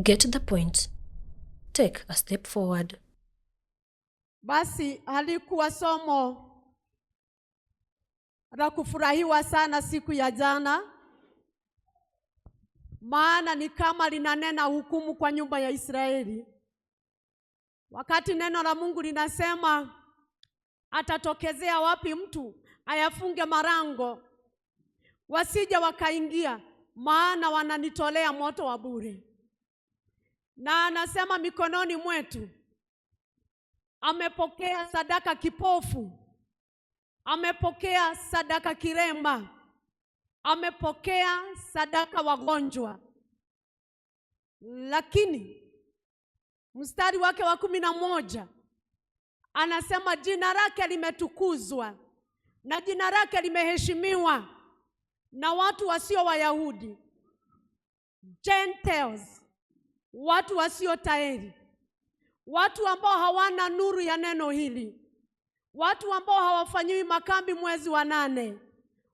Get the point. Take a step forward. Basi halikuwa somo la kufurahiwa sana siku ya jana, maana ni kama linanena hukumu kwa nyumba ya Israeli. Wakati neno la Mungu linasema atatokezea wapi mtu ayafunge marango wasije wakaingia, maana wananitolea moto wa bure. Na anasema mikononi mwetu amepokea sadaka kipofu, amepokea sadaka kiremba, amepokea sadaka wagonjwa. Lakini mstari wake wa 11 anasema jina lake limetukuzwa na jina lake limeheshimiwa na watu wasio Wayahudi, Gentiles, watu wasio tayari, watu ambao hawana nuru ya neno hili, watu ambao hawafanyiwi makambi mwezi wa 8,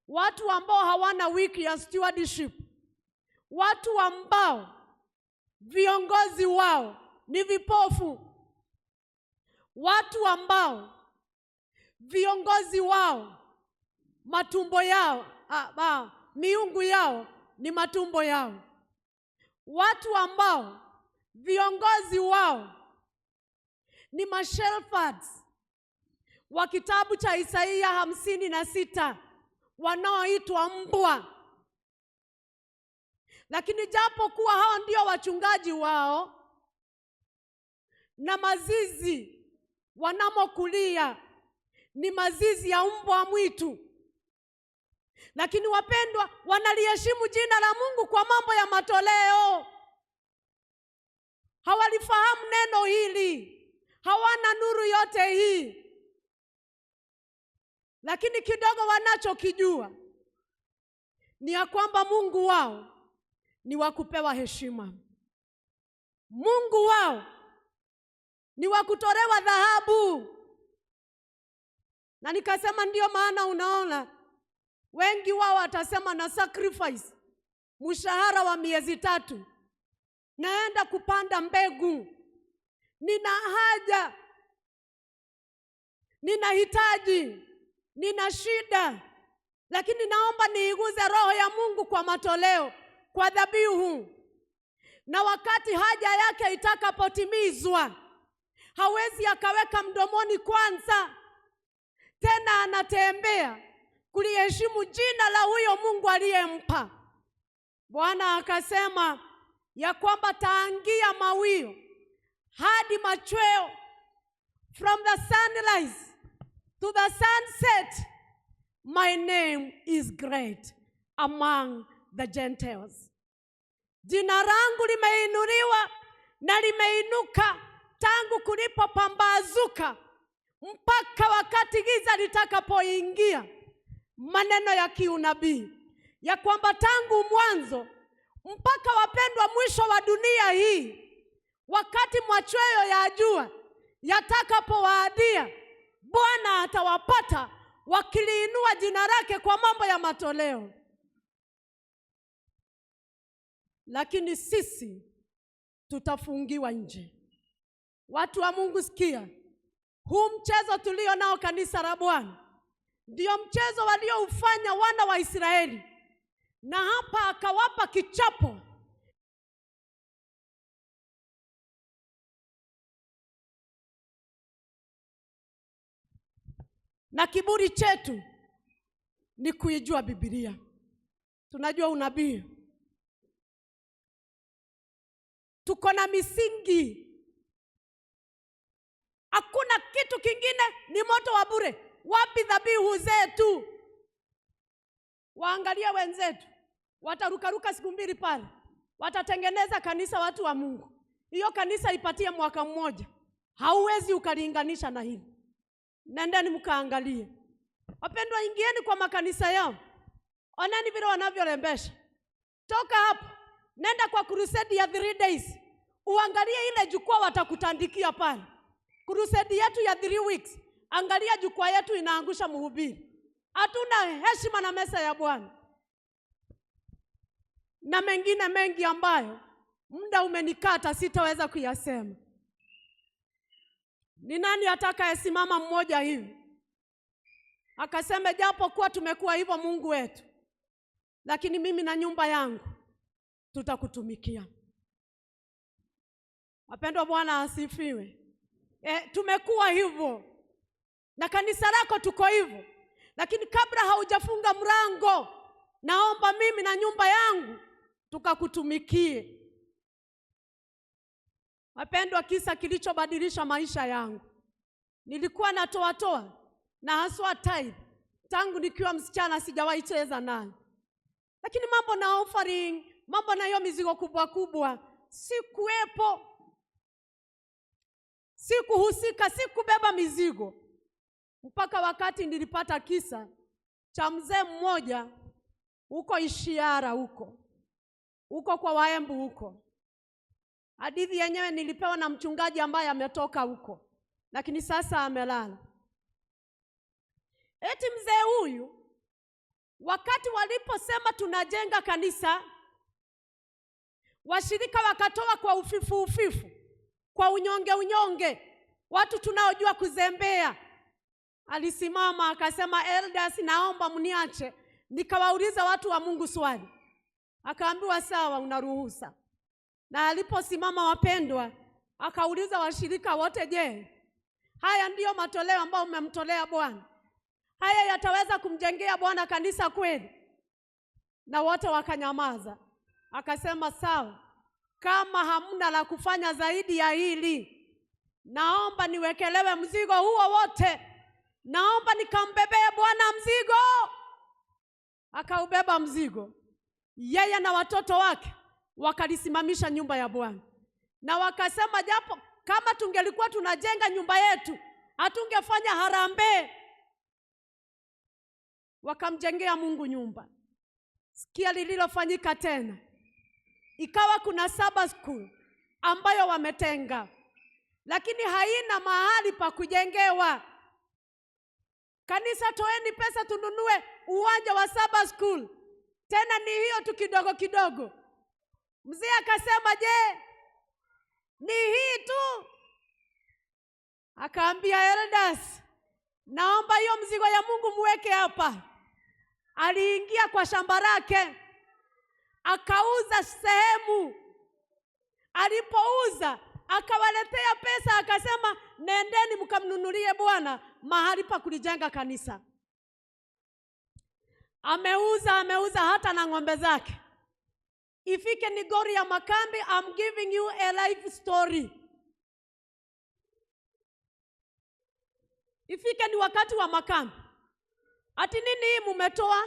watu ambao hawana wiki ya stewardship, watu ambao viongozi wao ni vipofu, watu ambao viongozi wao matumbo yao, miungu yao ni matumbo yao, watu ambao viongozi wao ni mashepherds wa kitabu cha Isaia 56 wanaoitwa mbwa. Lakini japo kuwa hao ndio wachungaji wao na mazizi wanamokulia ni mazizi ya mbwa mwitu, lakini wapendwa, wanaliheshimu jina la Mungu kwa mambo ya matoleo. Hawalifahamu neno hili, hawana nuru yote hii, lakini kidogo wanachokijua ni ya kwamba Mungu wao ni wa kupewa heshima, Mungu wao ni wa kutolewa dhahabu. Na nikasema ndio maana unaona wengi wao watasema na sacrifice mshahara wa miezi 3, naenda kupanda mbegu, nina haja, ninahitaji, nina shida, lakini naomba niiguze roho ya Mungu kwa matoleo, kwa dhabihu. Na wakati haja yake itakapotimizwa, hawezi akaweka mdomoni kwanza, tena anatembea kuliheshimu jina la huyo Mungu aliyempa. Bwana akasema ya kwamba taangia mawio hadi machweo, from the sunrise to the sunset, my name is great among the Gentiles. Jina langu limeinuliwa na limeinuka tangu kulipopambazuka mpaka wakati giza litakapoingia. Maneno ya kiunabii ya kwamba tangu mwanzo mpaka wapendwa mwisho wa dunia hii, wakati machweo ya jua yatakapowaadia, Bwana atawapata wakiliinua jina lake kwa mambo ya matoleo. Lakini sisi tutafungiwa nje. Watu wa Mungu, sikia, huu mchezo tulio nao kanisa la Bwana ndio mchezo walioufanya wana wa Israeli, na hapa akawapa kichapo. Na kiburi chetu ni kuijua Biblia. Tunajua unabii, tuko na misingi. Hakuna kitu kingine, ni moto wa bure. Wapi dhabihu zetu? Waangalie wenzetu, watarukaruka siku 2 pale, watatengeneza kanisa watu wa Mungu. Hiyo kanisa ipatie mwaka mmoja, hauwezi ukalinganisha na hili. Nendeni mkaangalie. Wapendwa, ingieni kwa makanisa yao, oneni vile wanavyorembesha. Toka hapo nenda kwa crusade ya 3 days, uangalie ile jukwaa watakutandikia pale. Crusade yetu ya 3 weeks, angalia jukwaa yetu inaangusha mhubiri. Hatuna heshima na meza ya Bwana. Na mengine mengi ambayo Muda umenikata, sitaweza kuyasema. Ni nani atakayesimama mmoja hivi akasema, japo kuwa tumekuwa hivyo Mungu wetu, lakini mimi na nyumba yangu tutakutumikia? Wapendwa, Bwana asifiwe. Tumekuwa hivyo na kanisa lako tuko hivyo, lakini kabla haujafunga mlango, naomba mimi na nyumba yangu tukakutumikie. Wapendwa, kisa kilichobadilisha maisha yangu, nilikuwa natoa toa na haswa tithe tangu nikiwa msichana, sijawahi cheza nayo, lakini mambo na offering, mambo na hiyo mizigo kubwa kubwa, sikuwepo, sikuhusika, sikubeba mizigo, mpaka wakati nilipata kisa cha mzee mmoja huko Ishiara, huko huko kwa Waembu huko. Hadithi yenyewe nilipewa na mchungaji ambaye ametoka huko, lakini sasa amelala. Eti mzee huyu wakati waliposema tunajenga kanisa, washirika wakatoa kwa ufifu ufifu, kwa unyonge unyonge, watu tunaojua kuzembea. Alisimama akasema, elders, naomba mniache nikawauliza watu wa Mungu swali. Akaambiwa sawa, unaruhusa. Na aliposimama wapendwa, akauliza washirika wote, je, haya ndiyo matoleo ambayo mmemtolea Bwana? Haya yataweza kumjengea Bwana kanisa kweli? Na wote wakanyamaza. Akasema sawa, kama hamna la kufanya zaidi ya hili, naomba niwekelewe mzigo huo wote, naomba nikambebee Bwana mzigo. Akaubeba mzigo, yeye na watoto wake wakalisimamisha nyumba ya Bwana, na wakasema, japo kama tungelikuwa tunajenga nyumba yetu hatungefanya harambee. Wakamjengea Mungu nyumba. Sikia lililofanyika tena, ikawa kuna Sabbath school ambayo wametenga, lakini haina mahali pa kujengewa. Kanisa, toeni pesa tununue uwanja wa Sabbath school, tena ni hiyo tu kidogo kidogo. Mzee akasema, je, ni hii tu? Akaambia elders, naomba hiyo mzigo ya Mungu muweke hapa. Aliingia kwa shamba lake akauza sehemu. Alipouza akawaletea pesa, akasema nendeni mkamnunulie Bwana mahali pa kulijenga kanisa. Ameuza, ameuza hata na ng'ombe zake. Ifike ni gori ya makambi, I'm giving you a life story. Ifike ni wakati wa makambi. Ati nini hii mumetoa?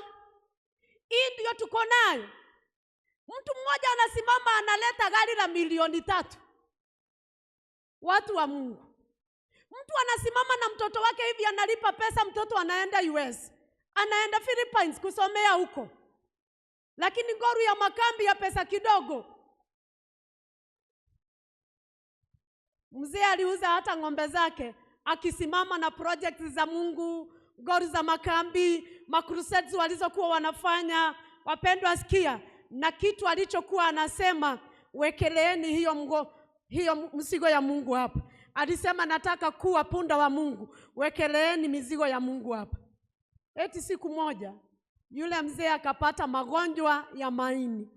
Hii ndio tuko nayo. Mtu mmoja anasimama analeta gari la 3,000,000. Watu wa Mungu. Mtu anasimama na mtoto wake hivi analipa pesa, mtoto anaenda US, anaenda Philippines kusomea huko. Lakini ngoru ya makambi ya pesa kidogo. Mzee aliuza hata ng'ombe zake akisimama na project za Mungu, ngoru za makambi, makrusades walizokuwa wanafanya. Wapendwa, sikia, na kitu alichokuwa anasema, wekeleeni hiyo mzigo ya Mungu hapa. Alisema nataka kuwa punda wa Mungu, wekeleeni mizigo ya Mungu hapa. Eti siku moja yule mzee akapata magonjwa ya maini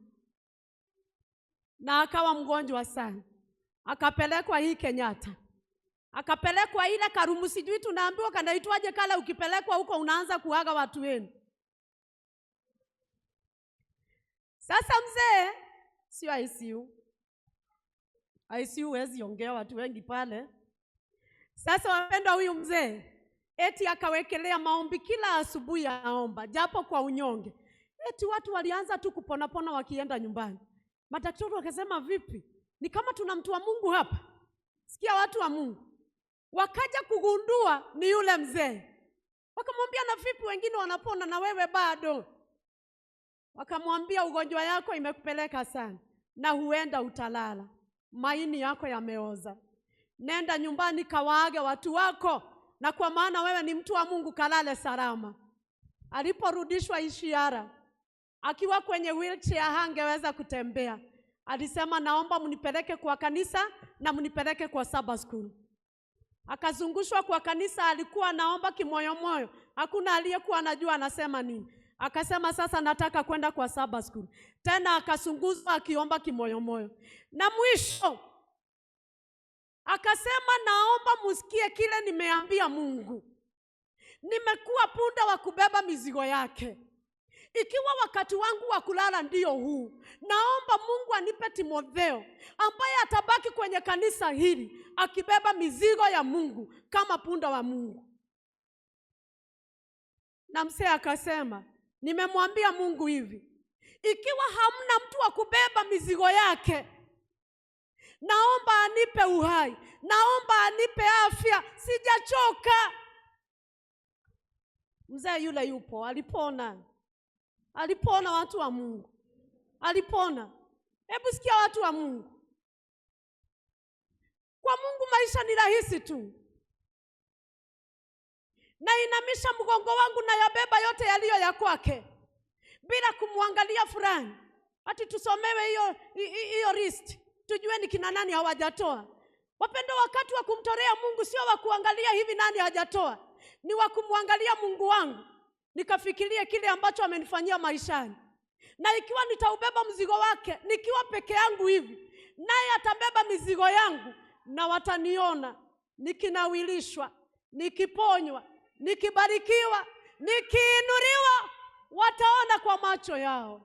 na akawa mgonjwa sana. Akapelekwa hii Kenyatta, akapelekwa ile Karumu, sijui tunaambiwa kanaitwaje kale, ukipelekwa huko unaanza kuaga watu wenu. Sasa mzee sio ICU. ICU huwezi ongea watu wengi pale. Sasa wapendwa, huyu mzee eti akawekelea maombi kila asubuhi aomba, japo kwa unyonge. Eti watu walianza tu kupona pona wakienda nyumbani. Madaktari wakasema vipi? Ni kama tuna mtu wa Mungu hapa. Sikia watu wa Mungu. Wakaja kugundua ni yule mzee. Wakamwambia na vipi wengine wanapona na wewe bado? Wakamwambia ugonjwa yako imekupeleka sana na huenda utalala. Maini yako yameoza. Nenda nyumbani kawaage watu wako, na kwa maana wewe ni mtu wa Mungu kalale salama. Aliporudishwa Ishiara akiwa kwenye wheelchair hangeweza kutembea. Alisema, naomba mnipeleke kwa kanisa na mnipeleke kwa Sabbath school. Akazungushwa kwa kanisa, alikuwa anaomba kimoyomoyo, hakuna aliyekuwa anajua anasema nini. Akasema sasa nataka kwenda kwa Sabbath school. Tena akazunguzwa akiomba kimoyomoyo, na mwisho akasema, naomba musikie kile nimeambia Mungu. Nimekuwa punda wa kubeba mizigo yake. Ikiwa wakati wangu wa kulala ndiyo huu, naomba Mungu anipe Timotheo ambaye atabaki kwenye kanisa hili akibeba mizigo ya Mungu kama punda wa Mungu. Na mzee akasema, nimemwambia Mungu hivi, ikiwa hamna mtu wa kubeba mizigo yake, naomba anipe uhai, naomba anipe afya, sijachoka. Mzee yule yupo, alipona. Alipona, watu wa Mungu, alipona. Hebu sikia watu wa Mungu, kwa Mungu maisha ni rahisi tu. Nainamisha mgongo wangu na yabeba yote yaliyo ya kwake bila kumwangalia fulani, ati tusomewe hiyo list tujue ni kina nani hawajatoa. Wapendwa, wakati wa kumtolea Mungu sio wa kuangalia hivi nani hajatoa, ni wa kumwangalia Mungu wangu, nikafikirie kile ambacho amenifanyia maishani, na ikiwa nitaubeba mzigo wake nikiwa peke yangu hivi, naye atabeba mizigo yangu, na wataniona nikinawilishwa, nikiponywa, nikibarikiwa, nikiinuliwa, wataona kwa macho yao.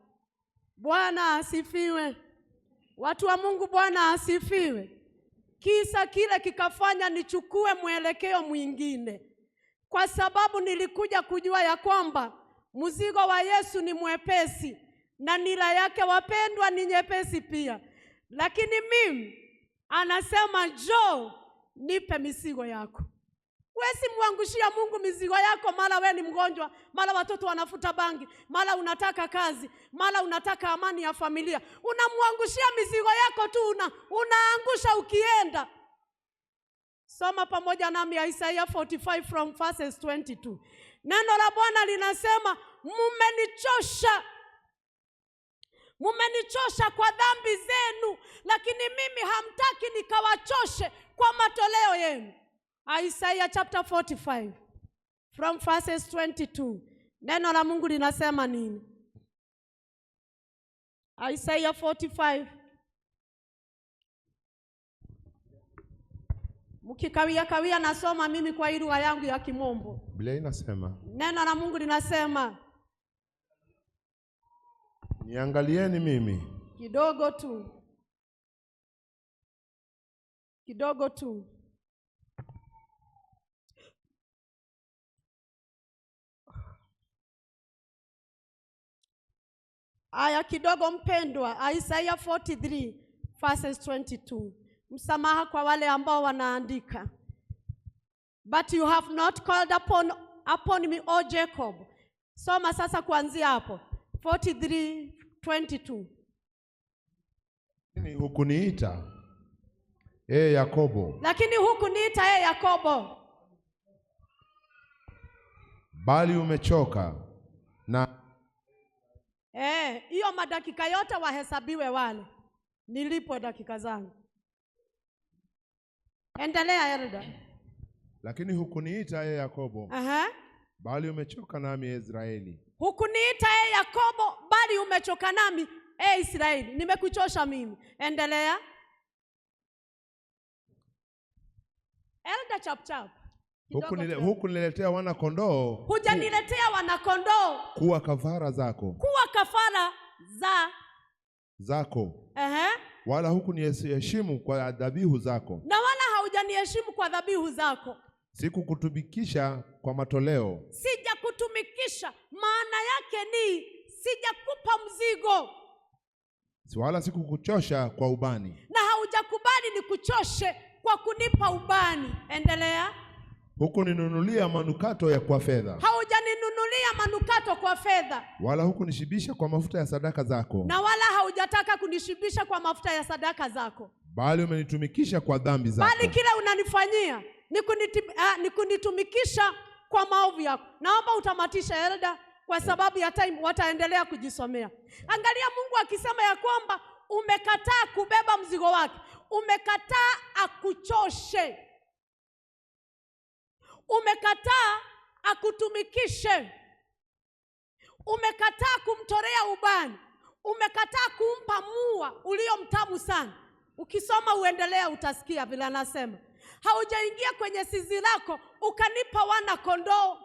Bwana asifiwe. Watu wa Mungu, Bwana asifiwe. Kisa kile kikafanya nichukue mwelekeo mwingine, kwa sababu nilikuja kujua ya kwamba mzigo wa Yesu ni mwepesi na nira yake, wapendwa, ni nyepesi pia. Lakini mimi anasema njoo nipe mizigo yako. Wesi mwangushia Mungu mizigo yako, mara we ni mgonjwa, mara watoto wanafuta bangi, mara unataka kazi, mara unataka amani ya familia. Unamwangushia mizigo yako tu, unaangusha ukienda. Soma pamoja nami Isaiah 45 from verses 22. Neno la Bwana linasema, mumenichosha, mumenichosha kwa dhambi zenu, lakini mimi hamtaki nikawachoshe kwa matoleo yenu. Isaiah chapter 45 from verses 22. Neno la Mungu linasema nini? Isaiah 45. Mkikawia kawia nasoma mimi kwa lugha yangu ya Kimombo. Biblia inasema, Neno la Mungu linasema, niangalieni mimi kidogo tu, kidogo tu. Aya kidogo mpendwa, Isaiah 43 verses 22. Msamaha kwa wale ambao wanaandika. But you have not called upon me, O Jacob. Soma sasa kuanzia hapo 43:22. Lakini hukuniita, ee Yakobo, Lakini hukuniita, ee Yakobo, bali umechoka na Hiyo madakika yote wahesabiwe wale. Nilipwe dakika zangu. Endelea, Elda. Lakini hukuniita, ee Yakobo, bali umechoka nami, ee Israeli. Hukuniita, ee Yakobo, bali umechoka nami, ee Israeli. Nimekuchosha mimi. Endelea. Elda, chap chap. Kidogo kidogo. Hukuniletea wana kondoo Hujaniletea wanakondoo kuwa kafara zako, kuwa kafara za zako, wala hukuniheshimu kwa dhabihu zako. Na wala haujaniheshimu kwa dhabihu zako. Sikukutumikisha kwa matoleo, Sijakutumikisha, maana yake ni sijakupa mzigo, wala sikukuchosha kwa ubani. Na haujakubali nikuchoshe kwa kunipa ubani. Endelea. Hukuninunulia manukato ya kwa fedha, Haujaninunulia manukato kwa fedha, wala hukunishibisha kwa mafuta ya sadaka zako, na wala haujataka kunishibisha kwa mafuta ya sadaka zako, bali umenitumikisha kwa dhambi zako. Bali kile unanifanyia ni kunitumikisha kwa maovu yako. Naomba utamatishe, Elda, kwa sababu ya time, wataendelea kujisomea. Angalia Mungu akisema ya kwamba Umekataa kubeba mzigo wake, umekataa akuchoshe, umekataa akutumikishe, umekataa kumtorea ubani, umekataa kumpa mua ulio mtamu sana. Ukisoma uendelea utasikia vile anasema. Haujaingia kwenye zizi lako ukanipa wana kondoo,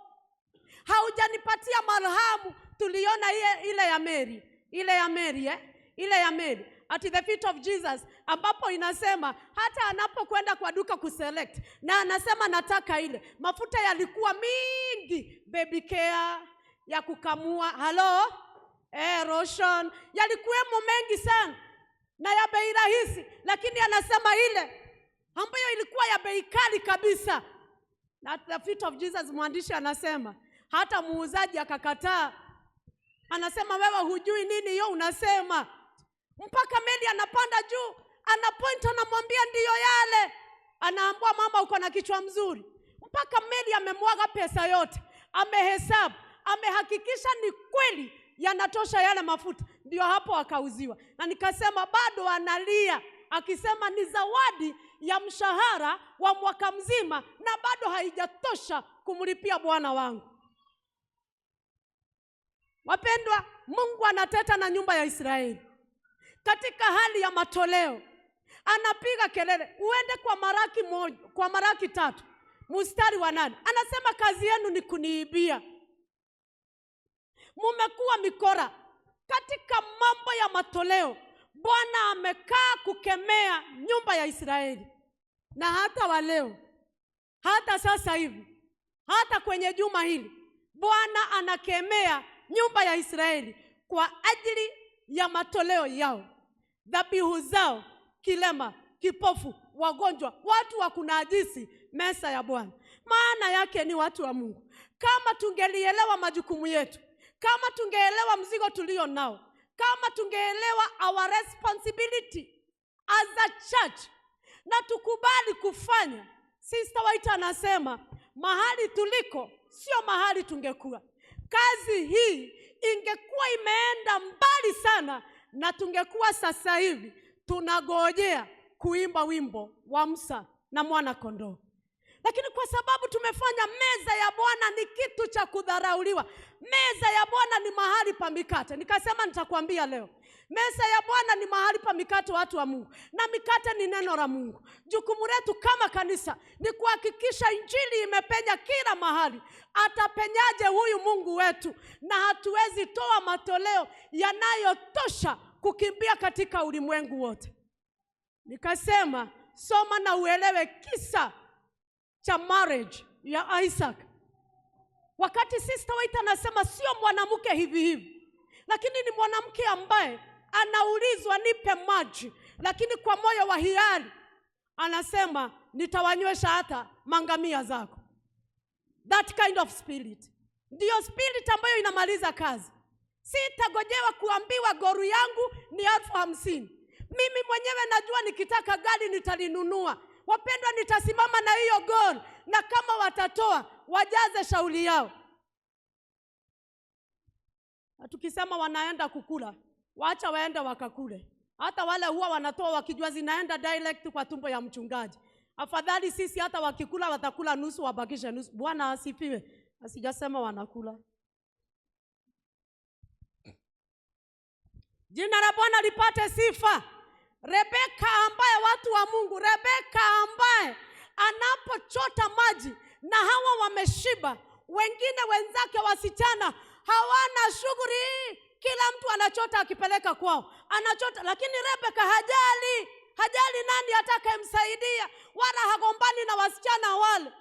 haujanipatia marhamu. Tuliona ile ya Mary, ile ya Mary, ile ya Mary at the feet of Jesus, ambapo inasema hata anapokwenda kwa duka kuselect na anasema nataka ile mafuta yalikuwa mingi, baby care ya kukamua, halo lotion yalikuwemo mengi sana na ya bei rahisi, lakini anasema ile ambayo ilikuwa ya bei kali kabisa. Na at the feet of Jesus, mwandishi anasema hata muuzaji akakataa, anasema wewe hujui nini hiyo unasema. Mpaka Mary anapanda juu, anapoint, anamwambia ndiyo yale. Anaambua mama, uko na kichwa mzuri. Mpaka Mary amemwaga pesa yote, amehesabu, amehakikisha ni kweli yanatosha yale mafuta, ndio hapo akauziwa. Na nikasema bado analia akisema ni zawadi ya mshahara wa mwaka mzima na bado haijatosha kumlipia bwana wangu. Wapendwa, Mungu anateta na nyumba ya Israeli katika hali ya matoleo, anapiga kelele. Uende kwa Malaki 1, kwa Malaki 3:8, anasema kazi yenu ni kuniibia, mumekuwa mikora katika mambo ya matoleo. Bwana amekaa kukemea nyumba ya Israeli, na hata wa leo, hata sasa hivi, hata kwenye juma hili, Bwana anakemea nyumba ya Israeli kwa ajili ya matoleo yao, dhabihu zao, kilema, kipofu, wagonjwa, watu wa kunajisi meza ya Bwana. Maana yake ni watu wa Mungu, kama tungelielewa majukumu yetu, kama tungeelewa mzigo tulio nao, kama tungeelewa our responsibility as a church na tukubali kufanya. Sister White anasema mahali tuliko sio mahali tungekuwa. Kazi hii ingekuwa imeenda mbali sana na tungekuwa sasa hivi tunagojea kuimba wimbo wa Musa na mwana kondoo. Lakini kwa sababu tumefanya meza ya Bwana ni kitu cha kudharauliwa. Meza ya Bwana ni mahali pa mikate. Nikasema nitakwambia leo, meza ya Bwana ni mahali pa mikate, watu wa Mungu, na mikate ni neno la Mungu. Jukumu letu kama kanisa ni kuhakikisha injili imepenya kila mahali. Atapenyaje huyu Mungu wetu? Na hatuwezi toa matoleo yanayotosha kukimbia katika ulimwengu wote. Nikasema soma na uelewe kisa cha marriage ya Isaac. Wakati Sister White anasema sio mwanamke hivi hivi, lakini ni mwanamke ambaye anaulizwa nipe maji, lakini kwa moyo wa hiari anasema nitawanywesha hata mangamia zako. That kind of spirit ndiyo spirit ambayo inamaliza kazi. Sitagojewa kuambiwa goru yangu ni 50,000. Mimi mwenyewe najua nikitaka gari nitalinunua. Wapendwa, nitasimama na hiyo goal, na kama watatoa wajaze shauli yao. Na tukisema wanaenda kukula, wacha waende wakakule. Hata wale huwa wanatoa wakijua zinaenda direct kwa tumbo ya mchungaji. Afadhali sisi hata wakikula watakula nusu, wabakishe nusu. Bwana asifiwe. Asijasema wanakula. Jina la Bwana lipate sifa. Rebeka ambaye, watu wa Mungu, Rebeka ambaye anapochota maji na hawa wameshiba, wengine wenzake wasichana hawana shughuli, kila mtu anachota akipeleka kwao, anachota, lakini Rebeka hajali, hajali nani atakayemsaidia, wala hagombani na wasichana wale.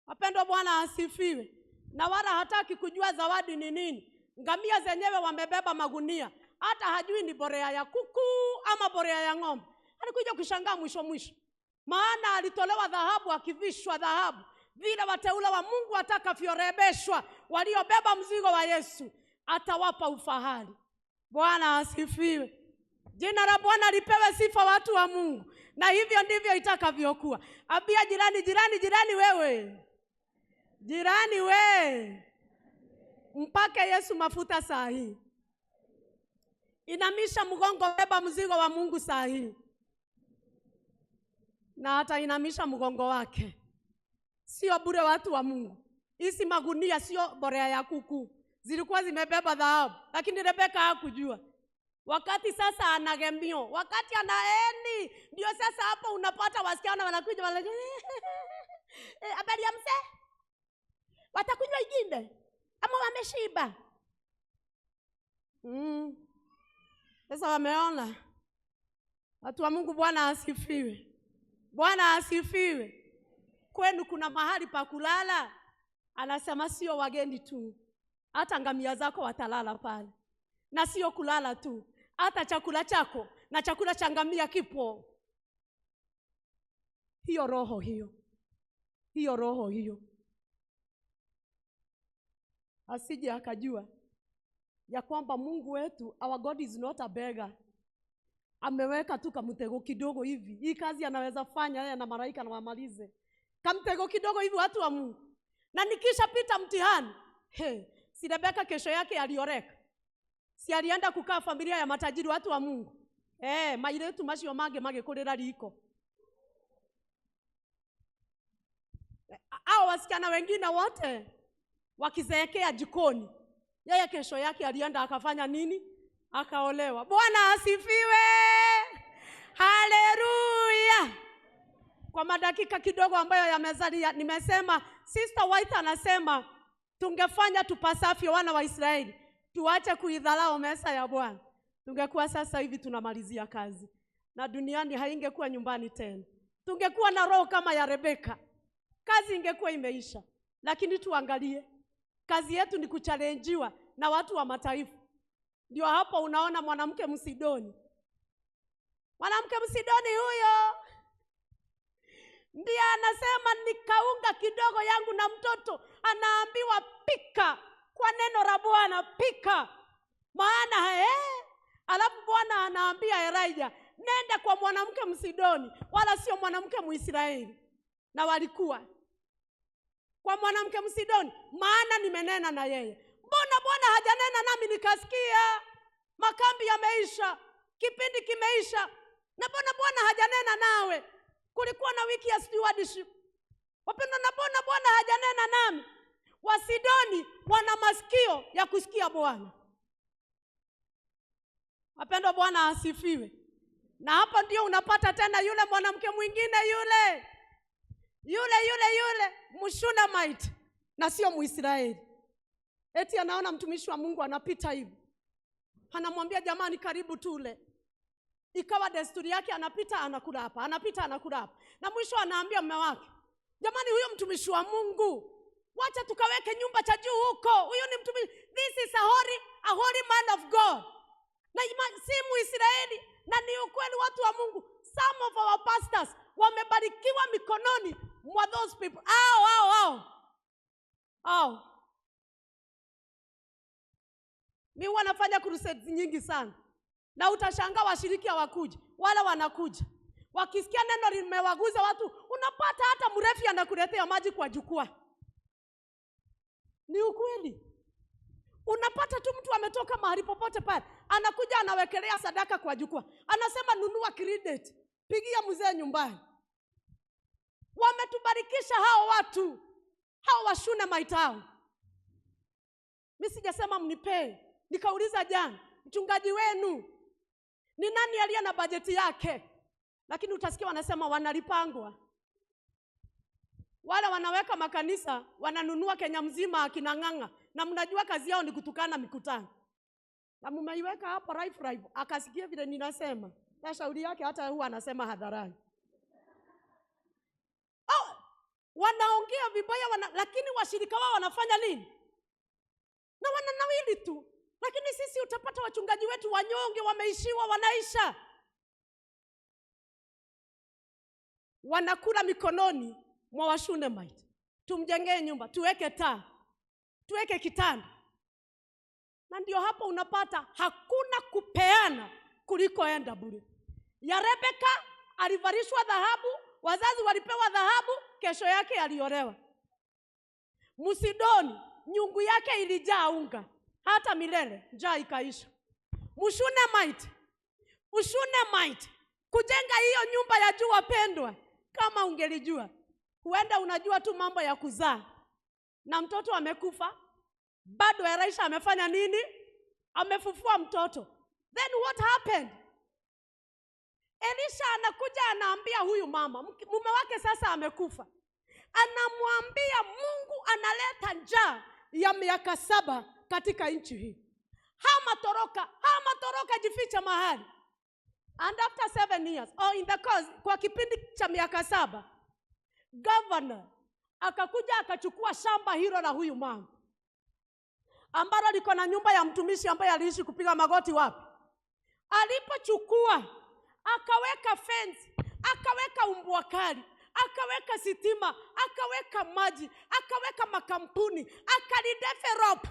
Wapendwa, Bwana asifiwe. Na wala hataki kujua zawadi ni nini. Ngamia zenyewe wamebeba magunia, hata hajui ni borea ya kuku ama borea ya ng'ombe. Alikuja kushangaa mwisho mwisho, maana alitolewa dhahabu, akivishwa dhahabu, vile wateule wa Mungu watakavyorebeshwa, waliobeba mzigo wa Yesu atawapa ufahari. Bwana asifiwe. Jina la Bwana lipewe sifa, watu wa Mungu. Na hivyo ndivyo itakavyokuwa. Ambia jirani, jirani, jirani wewe, jirani we, mpake Yesu mafuta saa hii. Inamisha mgongo, beba mzigo wa Mungu saa hii. Na atainamisha mgongo wake. Sio bure watu wa Mungu. Hizi magunia sio borea ya kuku. Zilikuwa zimebeba dhahabu, lakini Rebeka hakujua. Wakati sasa anagemio, wakati anaeni, ndio sasa hapo unapata wasichana wanakuja wanakuja. Habari ya mzee? Watakunywa ingine ama wameshiba? Sasa wameona. Watu wa Mungu, Bwana asifiwe. Bwana asifiwe. Kwenu kuna mahali pa kulala? Anasema sio wageni tu, hata ngamia zako watalala pale. Na sio kulala tu, hata chakula chako na chakula cha ngamia kipo. Hiyo roho hiyo, hiyo roho hiyo, asije akajua ya kwamba Mungu wetu, our God is not a beggar. Ameweka tu kamtego kidogo hivi. Hii kazi anaweza fanya yeye na malaika na wamalize. Kamtego kidogo hivi, watu wa Mungu. Na nikishapita mtihani, si Rebeka kesho yake alioreka. Si alienda kukaa familia ya matajiri, watu wa Mungu. Mairetu macio mange magikurira riko. Hao wasichana wengine wote wakizeekea jikoni. Yeye kesho yake alienda akafanya nini? Akaolewa. Bwana asifiwe. Haleluya. Kwa madakika kidogo ambayo yamezalia, nimesema Sister White anasema tungefanya tupasavyo wana wa Israeli, tuache kuidharau meza ya Bwana, tungekuwa sasa hivi tunamalizia kazi na duniani haingekuwa nyumbani tena. Tungekuwa na roho kama ya Rebeka, kazi ingekuwa imeisha. Lakini tuangalie, kazi yetu ni kuchallenjiwa na watu wa mataifa. Ndio hapo unaona mwanamke Msidoni. Mwanamke Msidoni huyo ndiye anasema nikaunga kidogo yangu na mtoto, anaambiwa pika kwa neno la Bwana, pika. Maana alafu Bwana anaambia Elijah, nenda kwa mwanamke Msidoni, wala sio mwanamke Mwisraeli. Na walikuwa kwa mwanamke Msidoni, maana nimenena na yeye. Mbona Bwana hajanena nami nikasikia? Makambi yameisha, kipindi kimeisha, na mbona Bwana hajanena nawe? Kulikuwa na wiki ya stewardship. Wapendwa, na mbona Bwana hajanena nami? Wasidoni wana masikio ya kusikia Bwana. Wapendwa, Bwana asifiwe. Na hapo ndio unapata tena yule mwanamke mwingine yule yule yule yule Mshunamite, na sio Mwisraeli. Eti anaona mtumishi wa Mungu anapita hivi, anamwambia jamani, karibu tule. Ikawa desturi yake, anapita anakula hapa, anapita anakula hapa. Na mwisho anaambia mume wake, jamani, huyo mtumishi wa Mungu, wacha tukaweke nyumba cha juu huko. Huyo ni mtumishi, this is a holy man of God. Na si Mwisraeli. Na ni ukweli watu wa Mungu, some of our pastors wamebarikiwa mikononi mwa those people. Au. Mimi huwa nafanya crusades nyingi sana. Na utashangaa washiriki hawakuja, wala wanakuja. Wakisikia neno limewaguza watu, unapata hata mrefi anakuletea maji kwa jukwaa. Ni ukweli. Unapata tu mtu ametoka mahali popote pale, anakuja anawekelea sadaka kwa jukwaa. Anasema nunua credit, pigia mzee nyumbani. Wametubarikisha hao watu, hao Washunamite hao. Mimi sijasema mnipee. Nikauliza jana, mchungaji wenu ni nani aliye na bajeti yake? Lakini utasikia wanasema wanalipangwa. Wale wanaweka makanisa, wananunua Kenya mzima akina Ng'ang'a. Na mnajua kazi yao ni kutukana mikutano. Na mmeiweka hapo rife, akasikia vile ninasema. Na shauri yake hata huwa anasema hadharani. Oh, wanaongea vibaya lakini washirika wao wanafanya nini? Na wananawili tu. Lakini sisi utapata wachungaji wetu wanyonge, wameishiwa, wanaisha. Wanakula mikononi mwa Washunamite. Tumjengee nyumba, tuweke taa, tuweke kitanda. Na ndio hapo unapata hakuna kupeana kuliko enda bure. Ya Rebeka alivalishwa dhahabu, wazazi walipewa dhahabu, kesho yake aliolewa. Msidoni nyungu yake ilijaa unga, hata milele njaa ikaisha. Mshunamite, Mshunamite, kujenga hiyo nyumba ya juu. Wapendwa, kama ungelijua, huenda unajua tu mambo ya kuzaa na mtoto amekufa, bado Elisha amefanya nini? Amefufua mtoto. Then what happened? Elisha anakuja anaambia huyu mama, mume wake sasa amekufa, anamwambia Mungu analeta njaa ya miaka 7 katika nchi hii. Hama, toroka, hama, toroka, jificha mahali. And after 7 years, or in the course, kwa kipindi cha miaka 7, governor akakuja akachukua shamba hilo la huyu mama ambalo liko na nyumba ya mtumishi ambaye aliishi kupiga magoti wapi. Alipochukua akaweka fence, akaweka umbwa kali, akaweka sitima, akaweka maji, akaweka makampuni, akalidevelop,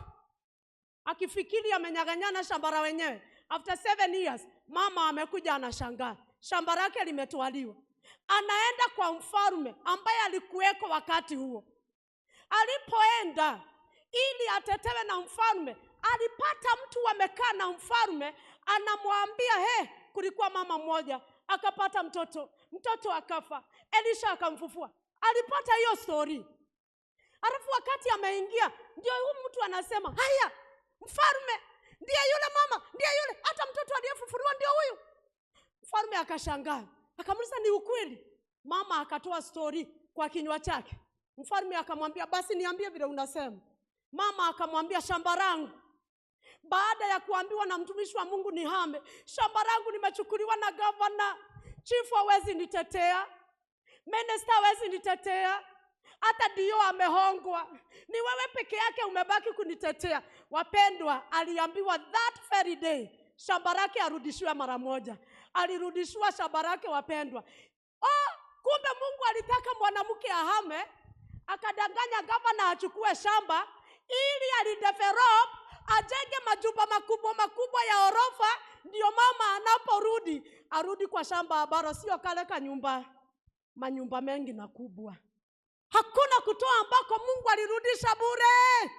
akifikiri amenyang'anyana shamba la wenyewe. After 7 years, mama amekuja anashangaa, shamba lake limetwaliwa. Anaenda kwa mfalme ambaye alikuweko wakati huo. Alipoenda ili atetewe na mfalme, alipata mtu amekaa na mfalme, anamwambia, he, kulikuwa mama mmoja akapata mtoto, mtoto akafa, Elisha akamfufua. Alipata hiyo story. Alafu wakati ameingia, ndio huyu mtu anasema, haya, mfalme ndiye yule mama, ndiye yule, hata mtoto aliyefufuliwa ndio huyu. Mfalme akashangaa, akamuuliza ni ukweli? Mama akatoa story kwa kinywa chake. Mfalme akamwambia, basi niambie vile unasema. Mama akamwambia, shamba langu baada ya kuambiwa na mtumishi wa Mungu nihame, shamba langu limechukuliwa na gavana, chifu hawezi nitetea, minister hawezi nitetea, hata dio amehongwa, ni wewe peke yake umebaki kunitetea. Wapendwa, aliambiwa that very day shamba lake arudishiwe mara moja. Alirudishiwa shamba lake, wapendwa. Oh, kumbe Mungu alitaka mwanamke ahame, akadanganya gavana achukue shamba ili alidevelop ajenge majumba makubwa makubwa ya orofa, ndio mama anaporudi arudi kwa shamba ambalo sio kale kanyumba, manyumba mengi na kubwa. Hakuna kutoa ambako Mungu alirudisha bure.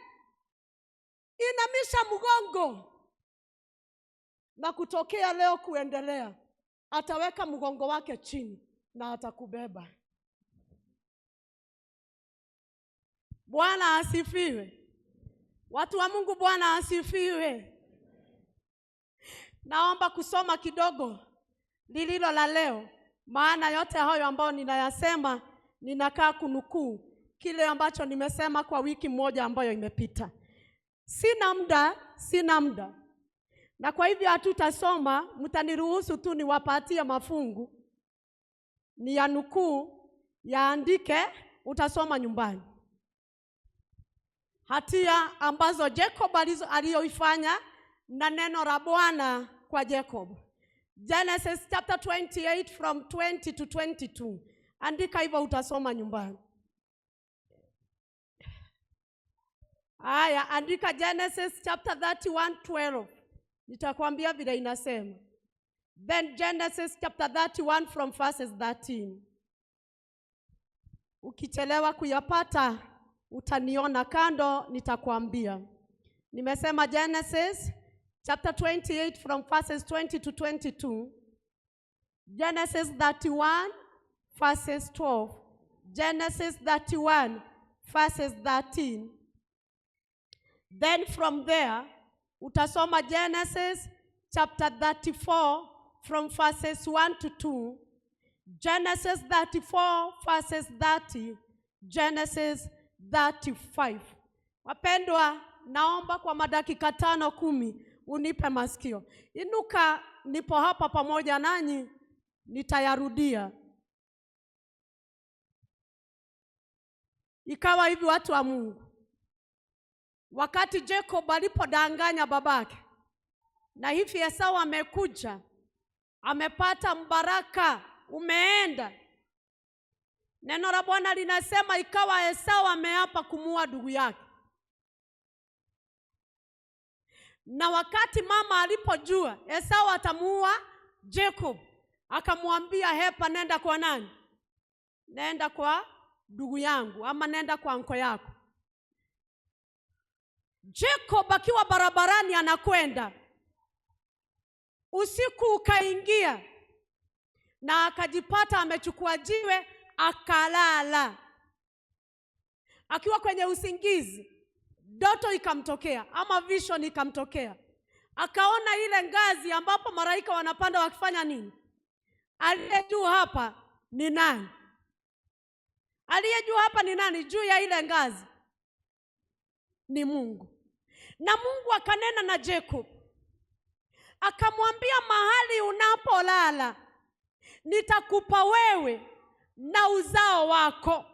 Inamisha mgongo, na kutokea leo kuendelea, ataweka mgongo wake chini na atakubeba. Bwana asifiwe. Watu wa Mungu, Bwana asifiwe. Naomba kusoma kidogo lililo la leo, maana yote hayo ambayo ninayasema ninakaa kunukuu kile ambacho nimesema kwa wiki moja ambayo imepita. Sina muda, sina muda, na kwa hivyo hatutasoma. Mtaniruhusu tu niwapatie mafungu ni ya nukuu, yaandike, utasoma nyumbani. Hatia ambazo Jacob aliyoifanya na neno la Bwana kwa Jacob. Genesis chapter 28 from 20 to 22. Andika hivyo, utasoma nyumbani. Aya, andika Genesis chapter 31:12. Nitakwambia vile inasema. Then Genesis chapter 31 from verses 13. Ukichelewa kuyapata utaniona kando, nitakwambia. Nimesema Genesis chapter 28 from verses 20 to 22. Genesis 31 verses 12. Genesis 31 verses 13. Then from there utasoma Genesis chapter 34 from verses 1 to 2. Genesis 34 verses 30. Genesis 35. Wapendwa, naomba kwa madakika 5 10 unipe masikio. Inuka, nipo hapa pamoja nanyi, nitayarudia. Ikawa hivi, watu wa Mungu, wakati Jacob alipodanganya babake, na hivi Esau amekuja, amepata mbaraka, umeenda. Neno la Bwana linasema ikawa Esau ameapa kumuua ndugu yake. Na wakati mama alipojua Esau atamuua Jacob, akamwambia hepa, nenda kwa nani? Nenda kwa ndugu yangu ama nenda kwa anko yako. Jacob akiwa barabarani anakwenda, Usiku ukaingia na akajipata amechukua jiwe akalala. Akiwa kwenye usingizi, ndoto ikamtokea ama vision ikamtokea. Akaona ile ngazi ambapo malaika wanapanda wakifanya nini? Aliye juu hapa ni nani? Aliye juu hapa ni nani? Juu ya ile ngazi ni Mungu. Na Mungu akanena na Jacob, akamwambia, mahali unapolala nitakupa wewe na uzao wako,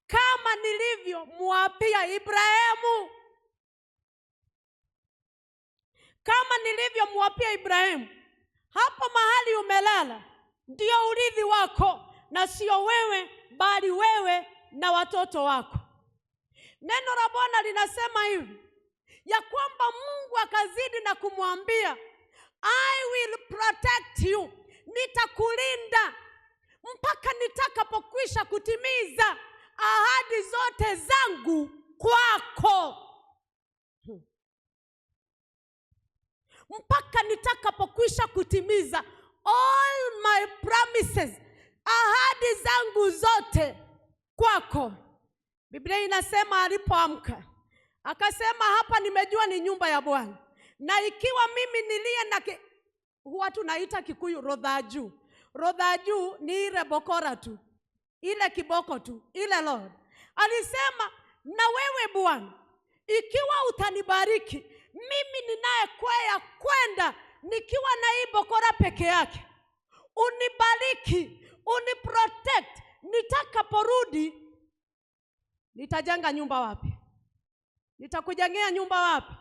kama nilivyomwapia Ibrahimu. Kama nilivyomwapia Ibrahimu, hapo mahali umelala ndio urithi wako, na sio wewe bali wewe na watoto wako. Neno la Bwana linasema hivi ya kwamba Mungu akazidi na kumwambia, I will protect you, nitakulinda mpaka nitakapokwisha kutimiza ahadi zote zangu kwako. Mpaka nitakapokwisha kutimiza all my promises, ahadi zangu zote kwako. Biblia inasema alipoamka akasema, hapa nimejua ni nyumba ya Bwana, na ikiwa mimi niliye na huwa tunaita Kikuyu rodhaju. Rodhaju ni ile bokora tu, ile kiboko tu, ile Lord. Alisema, na wewe Bwana, ikiwa utanibariki mimi ninayekwea kwenda nikiwa na hii bokora peke yake, unibariki, uniprotect, nitakaporudi nitajenga nyumba wapi? Nitakujengea nyumba wapi?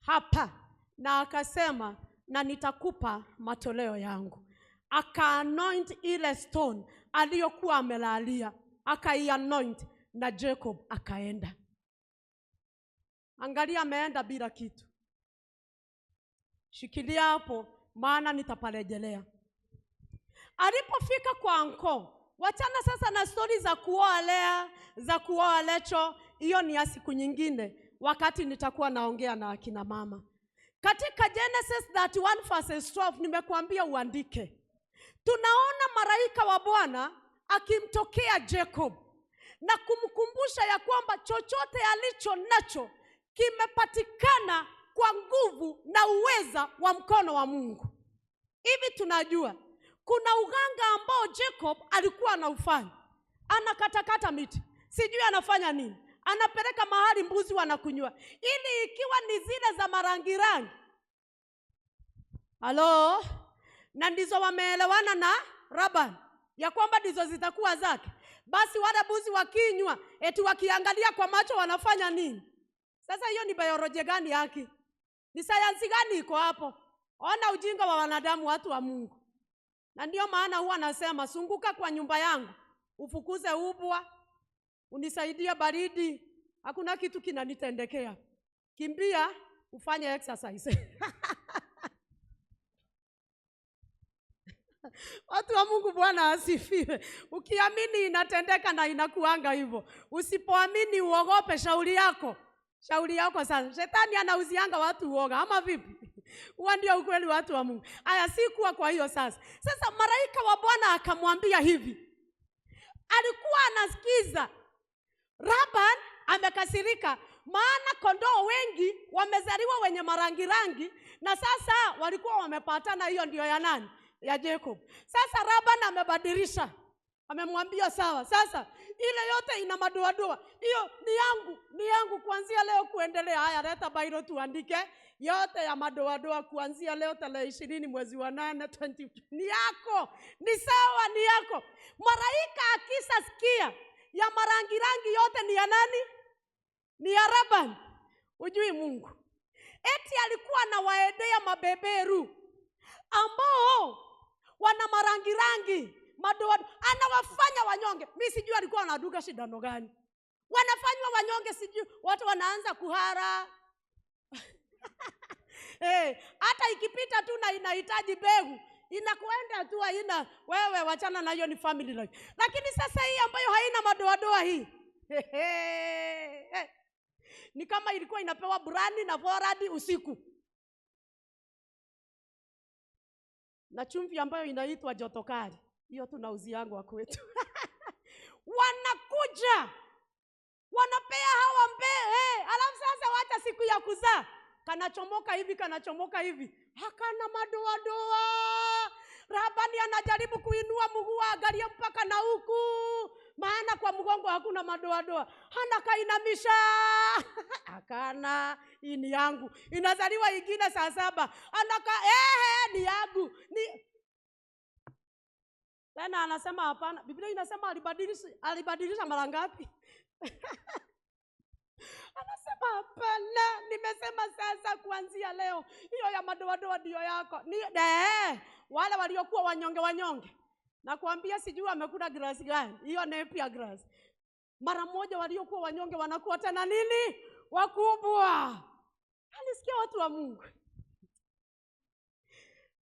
Hapa. Na akasema, na nitakupa matoleo yangu. Aka-anoint ile stone aliyokuwa amelalia, akai-anoint, na Jacob akaenda. Angalia, ameenda bila kitu. Shikilia hapo, maana nitaparejelea. Alipofika kwa anko, wachana sasa na stori za kuoa Lea, za kuoa Lecho, hiyo ni ya siku nyingine, wakati nitakuwa naongea na akina mama. Katika Genesis 31 verses 12, nimekuambia uandike. Tunaona malaika wa Bwana akimtokea Jacob na kumkumbusha ya kwamba chochote alicho nacho kimepatikana kwa nguvu na uweza wa mkono wa Mungu. Hivi tunajua kuna uganga ambao Jacob alikuwa anaufanya. Anakatakata miti, sijui anafanya nini, anapeleka mahali mbuzi wanakunywa, ili ikiwa ni zile za marangi rangi. Halo? Na ndizo wameelewana na Laban ya kwamba ndizo zitakuwa zake. Basi wale mbuzi wakinywa, eti wakiangalia kwa macho wanafanya nini? Sasa hiyo ni biolojia gani yake? Ni sayansi gani iko hapo? Ona ujinga wa wanadamu, watu wa Mungu. Na ndio maana huwa nasema, sunguka kwa nyumba yangu, ufukuze ubwa, unisaidie baridi, hakuna kitu kinanitendekea. Kimbia ufanye exercise. Watu wa Mungu, Bwana asifiwe. Ukiamini inatendeka na inakuanga hivyo. Usipoamini uogope, shauri yako. Shauri yako sasa. Shetani anauzianga watu uoga, ama vipi? Huwa ndio ukweli, watu wa Mungu. Aya, sikuwa kwa hiyo sasa. Sasa malaika wa Bwana akamwambia hivi. Alikuwa anasikiza. Laban amekasirika, maana kondoo wengi wamezaliwa wenye marangi rangi, na sasa walikuwa wamepatana, hiyo ndio ya nani? Ya Jacob. Sasa Laban amebadilisha. Amemwambia sawa, sasa ile yote ina madoadoa, hiyo ni yangu, ni yangu kuanzia leo kuendelea. Haya, leta bairo tuandike yote ya madoadoa kuanzia leo tarehe 20 mwezi wa 8 20. Ni yako, ni sawa, ni yako. Malaika akisasikia ya marangi rangi yote ni ya nani? Ni ya Laban. Ujui Mungu. Eti alikuwa anawaendea mabeberu ambao wana marangi rangi, madoa, anawafanya wanyonge. Mimi sijui alikuwa anaduka shindano gani. Wanafanywa wanyonge, sijui watu wanaanza kuhara. Hata ikipita tu na inahitaji mbegu, inakwenda tu, haina wewe, wachana na hiyo, ni family life. Lakini sasa hii ambayo haina madoadoa hii, ni kama ilikuwa inapewa brandi na forward usiku. Na chumvi ambayo inaitwa jotokali, hiyo tunauziangwa kwetu. Wanakuja wanapea hawa alafu sasa wacha siku ya kuzaa kanachomoka hivi, kanachomoka hivi, hakana madoadoa. Labani anajaribu kuinua mguu angalie mpaka na huku, maana kwa mgongo hakuna madoadoa. Hana kainamisha akana, hii ni yangu. Inazaliwa ingine saa 7, anaka ni yangu ni tena anasema hapana. Biblia inasema alibadilisha mara ngapi? Anasema hapana, nimesema sasa kuanzia leo hiyo ya madoadoa ndio yako. Ni wale waliokuwa wanyonge wanyonge, nakwambia sijui amekula grass gani, hiyo napier grass. Mara moja waliokuwa wanyonge wanakuwa tena nini? Wakubwa. Alisikia watu wa Mungu.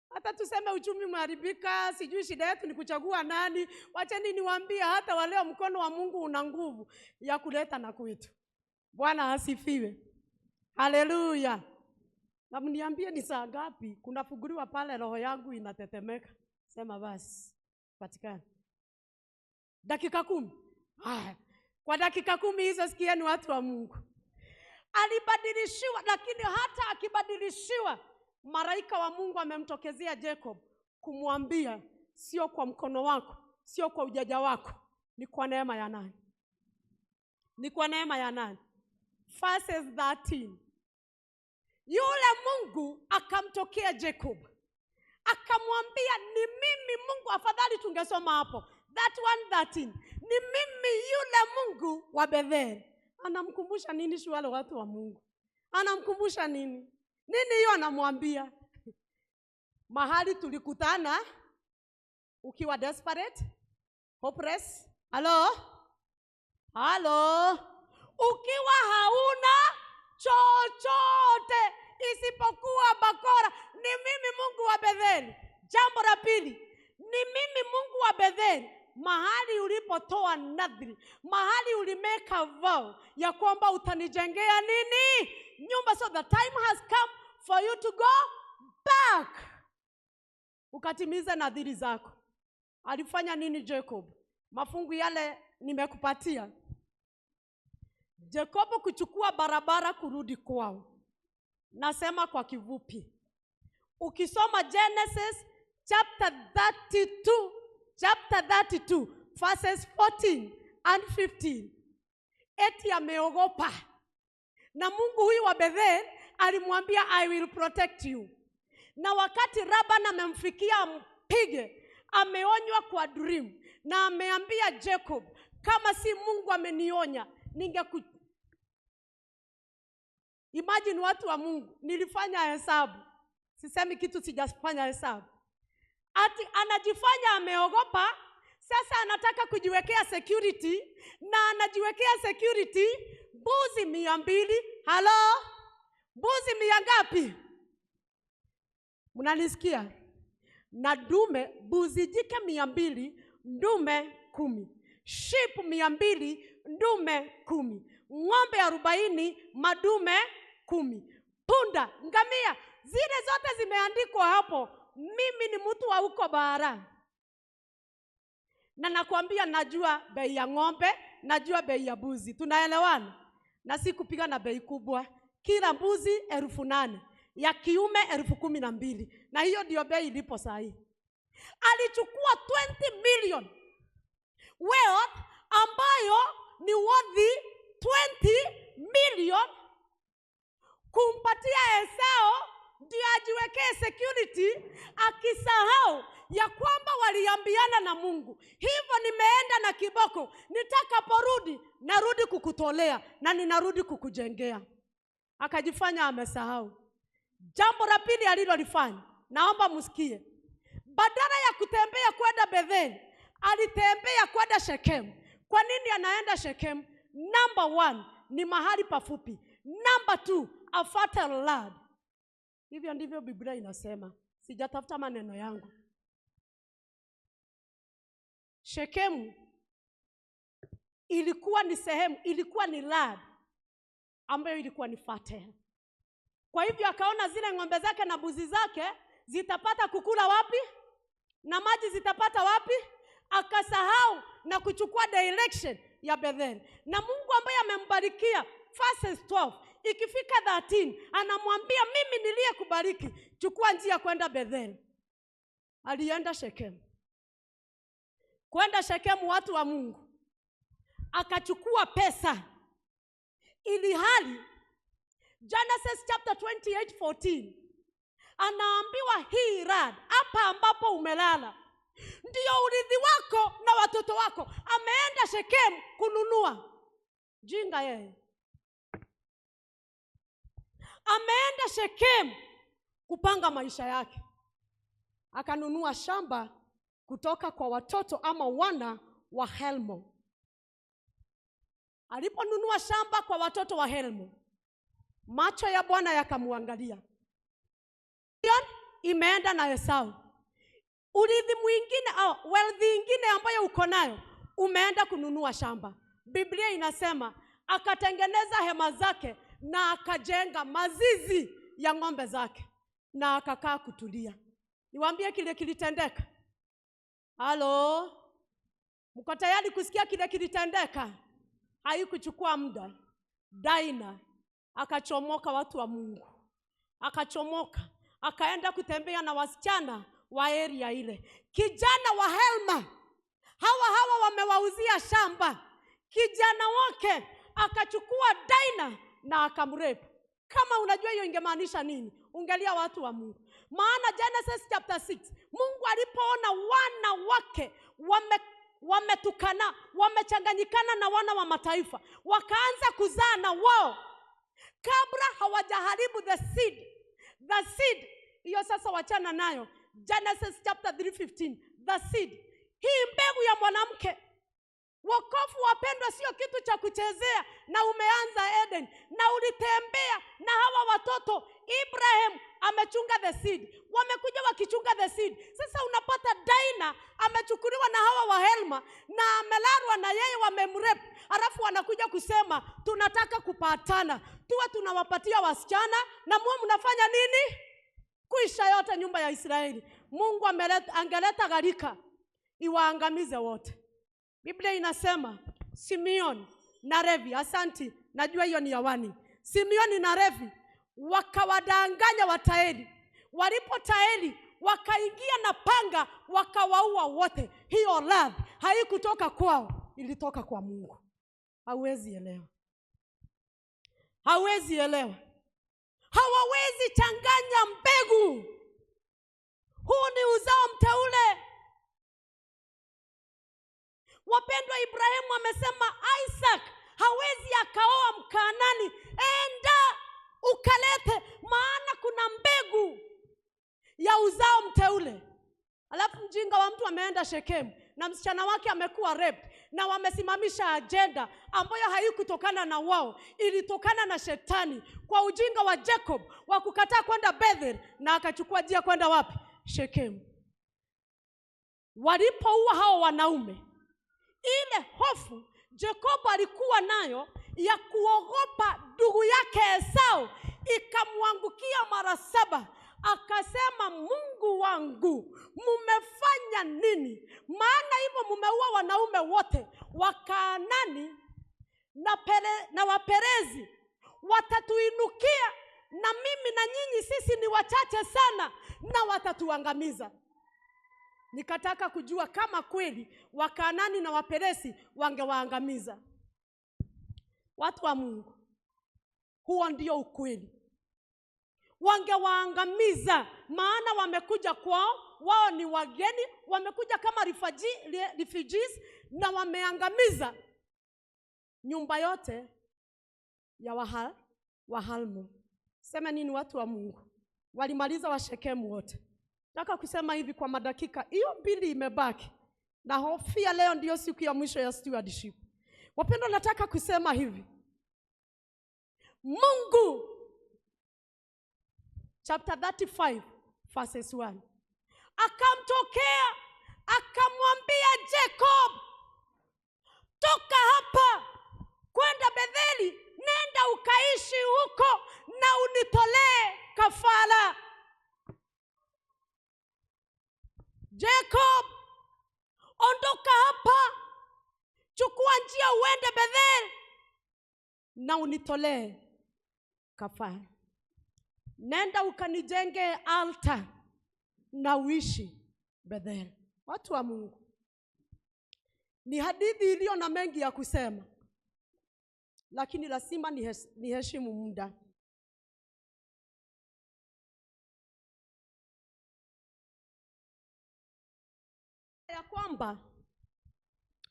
Hata tuseme uchumi umeharibika, sijui shida yetu ni kuchagua nani. Wacheni niwaambie, hata waleo mkono wa Mungu una nguvu ya kuleta na kwetu. Bwana asifiwe. Haleluya. Na mniambie ni saa ngapi kunafunguliwa pale, roho yangu inatetemeka. Sema basi, patikana. Dakika 10. Haya. Kwa dakika 10 hizo sikieni watu wa Mungu. Alibadilishiwa, lakini hata akibadilishiwa, malaika wa Mungu amemtokezea Jacob kumwambia, sio kwa mkono wako, sio kwa ujaja wako, ni kwa neema ya nani? Ni kwa neema ya nani? Verses 13. Yule Mungu akamtokea Jacob akamwambia, ni mimi Mungu. Afadhali tungesoma hapo 31:13. Ni mimi yule Mungu wa Bethel. Anamkumbusha nini shu wale watu wa Mungu? Anamkumbusha nini? Nini hiyo anamwambia? Mahali tulikutana ukiwa desperate, hopeless, hello? Hello? Ukiwa hauna chochote isipokuwa bakora. Ni mimi Mungu wa Bethel. Jambo la pili, ni mimi Mungu wa Bethel. Mahali ulipotoa nadhiri, mahali ulimeka vow ya kwamba utanijengea nini? Nyumba. So the time has come for you to go back, ukatimize nadhiri zako. Alifanya nini Jacob? Mafungu yale nimekupatia. Jacob kuchukua barabara kurudi kwao. Nasema kwa kivupi. Ukisoma Genesis chapter 32, chapter 32 verses 14 and 15. Eti ameogopa. Na Mungu huyu wa Bethel alimwambia, I will protect you. Na wakati Laban amemfikia ampige, ameonywa kwa dream na ameambia Jacob, kama si Mungu amenionya ningeku. Imagine watu wa Mungu, nilifanya hesabu. Sisemi kitu sijafanya hesabu. Ati anajifanya ameogopa, sasa anataka kujiwekea security, na anajiwekea security mbuzi 200. Halo? Mbuzi 100 ngapi? Mnanisikia? Na dume mbuzi jike 200, ndume 10. Sheep 200, ndume 10. Ng'ombe 40, madume 10. Punda, ngamia, zile zote zimeandikwa hapo. Mimi ni mtu wa huko bara. Na nakwambia najua bei ya ng'ombe, najua bei ya mbuzi. Tunaelewana? Na si kupiga na bei kubwa. Kila mbuzi 8,000, ya kiume 12,000. Na hiyo ndio bei ilipo saa hii. Alichukua 20 million wealth ambayo ni worth 20 million kumpatia Esau ndio ajiwekee security, akisahau ya kwamba waliambiana na Mungu, hivyo nimeenda na kiboko, nitakaporudi narudi kukutolea na ninarudi kukujengea. Akajifanya amesahau. Jambo la pili alilolifanya, naomba msikie. Badala ya kutembea kwenda Bethel, alitembea kwenda Shekemu. Kwa nini anaenda Shekemu? Number 1, ni mahali pafupi. Number 2, a fertile land. Hivyo ndivyo Biblia inasema. Sijatafuta maneno yangu. Shekemu ilikuwa ni sehemu, ilikuwa ni land ambayo ilikuwa ni fertile. Kwa hivyo akaona zile ng'ombe zake na mbuzi zake zitapata kukula wapi? Na maji zitapata wapi? Akasahau na kuchukua direction ya Bethel. Na Mungu ambaye amembarikia verses 12, ikifika 13 anamwambia mimi niliyekubariki, chukua njia kwenda Bethel. Alienda Shekemu. Kwenda Shekemu, watu wa Mungu, akachukua pesa. Ili hali Genesis chapter 28:14 anaambiwa hii rad hapa ambapo umelala ndio urithi wako na watoto wako. Ameenda Shekemu kununua. Jinga yeye. Ameenda Shekemu kupanga maisha yake. Akanunua shamba kutoka kwa watoto ama wana wa Helmo. Aliponunua shamba kwa watoto wa Helmo, macho ya Bwana yakamuangalia. Imeenda na Esau. Urithi mwingine au wealth ingine ambayo uko nayo, umeenda kununua shamba. Biblia inasema akatengeneza hema zake na akajenga mazizi ya ng'ombe zake na akakaa kutulia. Niwaambie kile kilitendeka. Halo, mko tayari kusikia kile kilitendeka? Haikuchukua muda, Daina akachomoka, watu wa Mungu. Akachomoka, akaenda kutembea na wasichana wa area ile. Kijana wa Helma, hawa wamewauzia shamba. Kijana wake akachukua Daina na akamrape. Kama unajua hiyo ingemaanisha nini, ungelia watu wa Mungu. Maana Genesis chapter 6, Mungu alipoona wana wake wametukana, wamechanganyikana na wana wa mataifa, wakaanza kuzaa na wao kabla hawajaharibu the seed. The seed hiyo sasa wachana nayo. Genesis chapter 3:15, the seed. Hii mbegu ya mwanamke. Wokovu wapendwa sio kitu cha kuchezea, na umeanza Eden na ulitembea na hawa watoto. Ibrahim amechunga the seed, wamekuja wakichunga the seed. Sasa unapata Daina amechukuliwa na hawa wa Helma na amelarwa na yeye, wamemrep. Alafu wanakuja kusema tunataka kupatana, tuwe tunawapatia wasichana na muwe mnafanya nini? Kuisha yote nyumba ya Israeli. Mungu angeleta gharika iwaangamize wote. Biblia inasema Simeon na Levi, asanti, najua hiyo ni yawani. Simeon na Levi wakawadanganya Wataeli. Walipotaeli wakaingia na panga wakawaua wote. Hiyo love haikutoka kwao, ilitoka kwa Mungu. Hauwezi elewa. Hauwezi elewa. Hawawezi changanya mbegu. Huu ni uzao mteule. Wapendwa, Ibrahimu amesema Isaac hawezi akaoa Mkanani. Enda ukalete, maana kuna mbegu ya uzao mteule. Alafu mjinga wa mtu ameenda Shekemu na msichana wake amekuwa raped, na wamesimamisha agenda ambayo haikutokana na wao, ilitokana na shetani kwa ujinga wa Jacob wa kukataa kwenda Bethel na akachukua njia kwenda wapi? Shekemu. Walipoua hao wanaume, ile hofu Jacob alikuwa nayo ya kuogopa ndugu yake Esau ikamwangukia mara 7. Akasema, Mungu wangu, mumefanya nini? Maana hivyo mumeua wanaume wote wa Kanaani na Waperezi, watatuinukia na mimi na nyinyi sisi ni wachache sana, na watatuangamiza. Nikataka kujua kama kweli Wakanaani na Waperesi wangewaangamiza. Watu wa Mungu, huo ndio ukweli. Wangewaangamiza, maana wamekuja kwao, wao ni wageni, wamekuja kama refugees na wameangamiza nyumba yote ya Wahalmu. Sema nini watu wa Mungu? Walimaliza Washekemu wote. Nataka kusema hivi kwa madakika hiyo 2 imebaki. Na hofia leo ndio siku ya mwisho ya stewardship. Wapendwa, nataka kusema hivi. Mungu chapter 35 verses 1. Akamtokea akamwambia Jacob, toka hapa kwenda Betheli, nenda ukaishi huko na unitolee kafara. Jacob, ondoka hapa, chukua njia uende Bethel na unitolee kafara. Nenda ukanijenge altar na uishi Bethel. Watu wa Mungu, ni hadithi iliyo na mengi ya kusema, lakini lazima niheshimu muda. Ya kwamba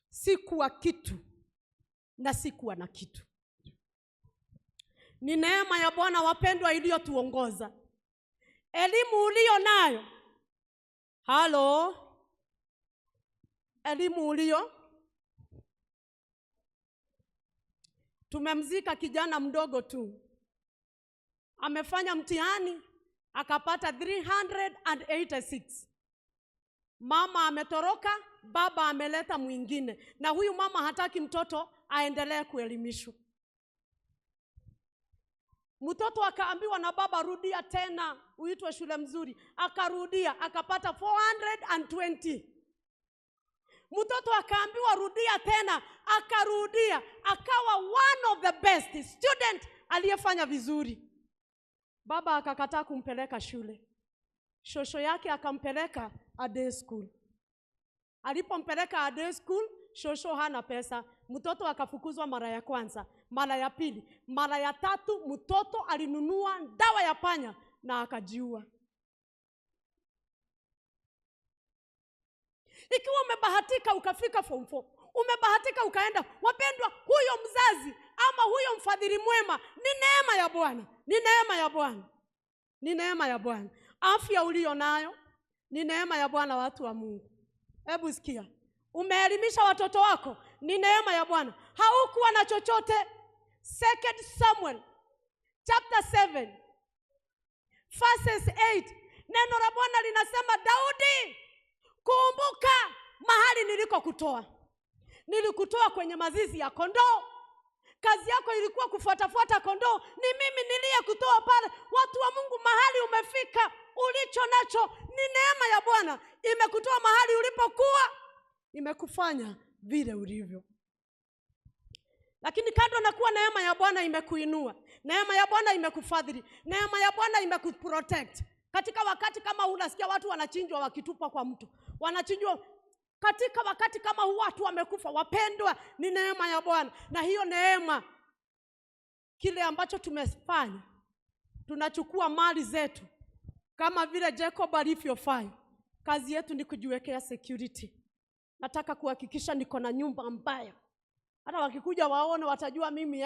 sikuwa kitu na sikuwa na kitu. Ni neema ya Bwana wapendwa iliyotuongoza. Elimu uliyo nayo, halo, elimu uliyo, tumemzika kijana mdogo tu, amefanya mtihani akapata 386. Mama ametoroka, baba ameleta mwingine, na huyu mama hataki mtoto aendelee kuelimishwa. Mtoto akaambiwa na baba, rudia tena uitwe shule mzuri. Akarudia akapata 420. Mtoto akaambiwa rudia tena, akarudia, akawa one of the best student aliyefanya vizuri. Baba akakataa kumpeleka shule. Shosho yake akampeleka a day school. Alipompeleka a day school, shosho hana pesa. Mtoto akafukuzwa mara ya kwanza, mara ya pili, mara ya tatu. Mtoto alinunua dawa ya panya na akajiua. Ikiwa umebahatika ukafika form 4, umebahatika ukaenda, wapendwa, huyo mzazi ama huyo mfadhili mwema ni neema ya Bwana, ni neema ya Bwana, ni neema ya Bwana. Afya uliyo nayo ni neema ya Bwana, watu wa Mungu. Hebu sikia, umeelimisha watoto wako, ni neema ya Bwana. Haukuwa na chochote. 2 Samuel chapter 7 verses 8, neno la Bwana linasema, Daudi, kumbuka mahali nilikokutoa. Nilikutoa kwenye mazizi ya kondoo. Kazi yako ilikuwa kufuatafuata kondoo. Ni mimi niliyekutoa pale. Watu wa Mungu, mahali umefika, ulicho nacho ni neema ya Bwana. Imekutoa mahali ulipokuwa, imekufanya vile ulivyo. Lakini kando na kuwa neema ya Bwana imekuinua, neema ya Bwana imekufadhili, neema ya Bwana imekuprotect. Katika wakati kama huu unasikia watu wanachinjwa wakitupwa kwa mto, wanachinjwa. Katika wakati kama huu watu wamekufa. Wapendwa, ni neema ya Bwana. Na hiyo neema, kile ambacho tumefanya, tunachukua mali zetu kama vile Jacob alivyofanya. Kazi yetu ni kujiwekea security. Nataka kuhakikisha niko na nyumba mbaya, hata wakikuja waone, watajua mimi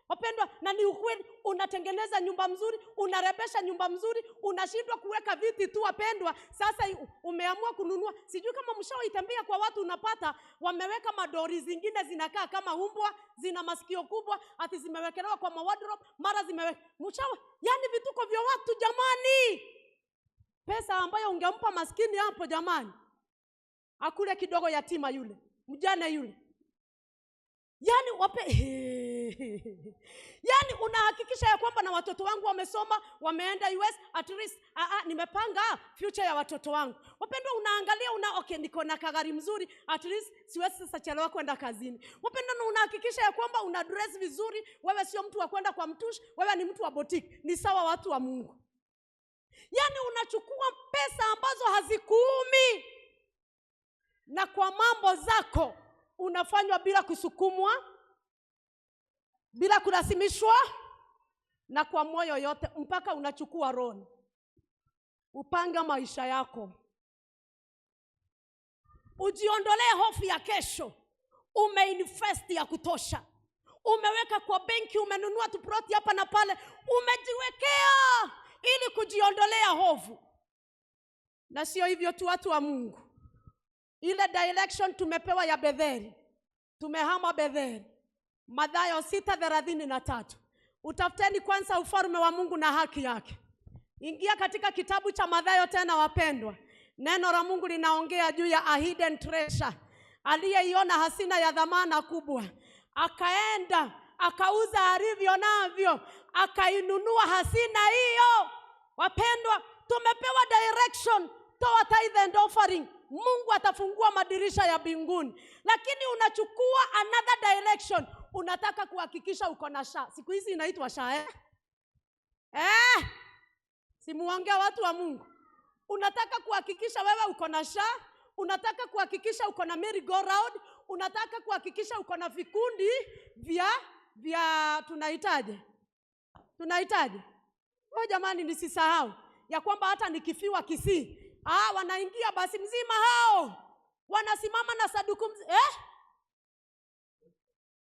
Wapendwa, na ni ukweli, unatengeneza nyumba mzuri, unarebesha nyumba mzuri, unashindwa kuweka viti tu wapendwa. Sasa umeamua kununua. Sijui kama mshawaitembea kwa watu, unapata wameweka madori zingine zinakaa kama umbwa, zina masikio kubwa, ati zimewekelewa kwa wardrobe, mara zimeweka. Mshawa, yani vituko vya watu jamani. Pesa ambayo ungempa maskini hapo jamani, akule kidogo yatima yule, mjane yule. Yani wape yani unahakikisha ya kwamba na watoto wangu wamesoma, wameenda US, at least nimepanga future ya watoto wangu. Wapendwa, unaangalia okay, niko na kagari mzuri, at least siwezi sasa chelewa kwenda kazini. Wapendwa, na unahakikisha ya kwamba una dress vizuri, wewe sio mtu wa kwenda kwa mtush, wewe ni mtu wa boutique. Ni sawa, watu wa Mungu. Yani unachukua pesa ambazo hazikuumi, na kwa mambo zako unafanywa bila kusukumwa, bila kulasimishwa, na kwa moyo yote, mpaka unachukua loan upanga maisha yako, ujiondolee hofu ya kesho. Umeinvest ya kutosha, umeweka kwa benki, umenunua tuploti hapa na pale, umejiwekea ili kujiondolea hofu. Na sio hivyo tu, watu wa Mungu, ile direction tumepewa ya Betheli, tumehama Betheli. Mathayo 6:33, utafuteni kwanza ufalme wa Mungu na haki yake. Ingia katika kitabu cha Mathayo tena wapendwa. Neno la Mungu linaongea juu ya a hidden treasure. Aliyeiona hazina ya dhamana kubwa, akaenda akauza alivyo navyo, akainunua hazina hiyo. Wapendwa, tumepewa direction, Toa tithe and offering, Mungu atafungua madirisha ya mbinguni. Lakini unachukua another direction, unataka kuhakikisha uko na SHA. Siku hizi inaitwa SHA, eh? Eh? Simuongea, watu wa Mungu. Unataka kuhakikisha wewe uko na SHA, unataka kuhakikisha uko na merry go round, unataka kuhakikisha uko na vikundi vya tunahitaji tunahitaji. Oh jamani, nisisahau ya kwamba hata nikifiwa Kisii, wanaingia basi mzima hao wanasimama na sanduku eh?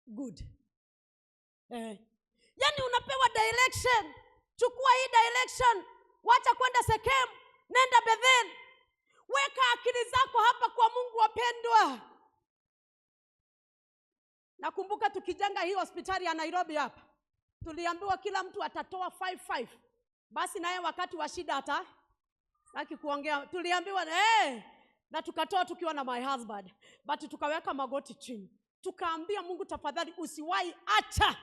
Good. Eh. Yaani unapewa direction, chukua hii direction, wacha kwenda Sekem, nenda Bethel. Weka akili zako hapa kwa Mungu, wapendwa. Nakumbuka tukijenga hii hospitali ya Nairobi hapa, tuliambiwa kila mtu atatoa 55. Basi naye wakati wa shida hata sitaki kuongea, tuliambiwa na tukatoa tukiwa na my husband, but tukaweka magoti chini, tukaambia Mungu, tafadhali usiwahi acha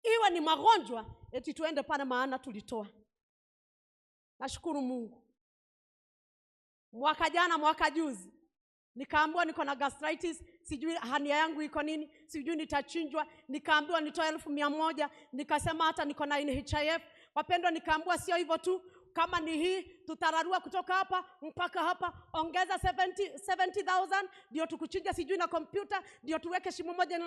iwe ni magonjwa eti tuende pale, maana tulitoa. Nashukuru Mungu. Mwaka jana, mwaka juzi nikaambiwa niko na gastritis, sijui hernia yangu iko nini, sijui nitachinjwa. Nikaambiwa nitoe 100,000, nikasema hata niko na NHIF. Wapendwa, nikaambiwa sio hivyo tu, kama ni hii tutararua kutoka hapa mpaka hapa, ongeza 70,000 ndio tukuchinja, sijui na kompyuta ndio tuweke shimo moja.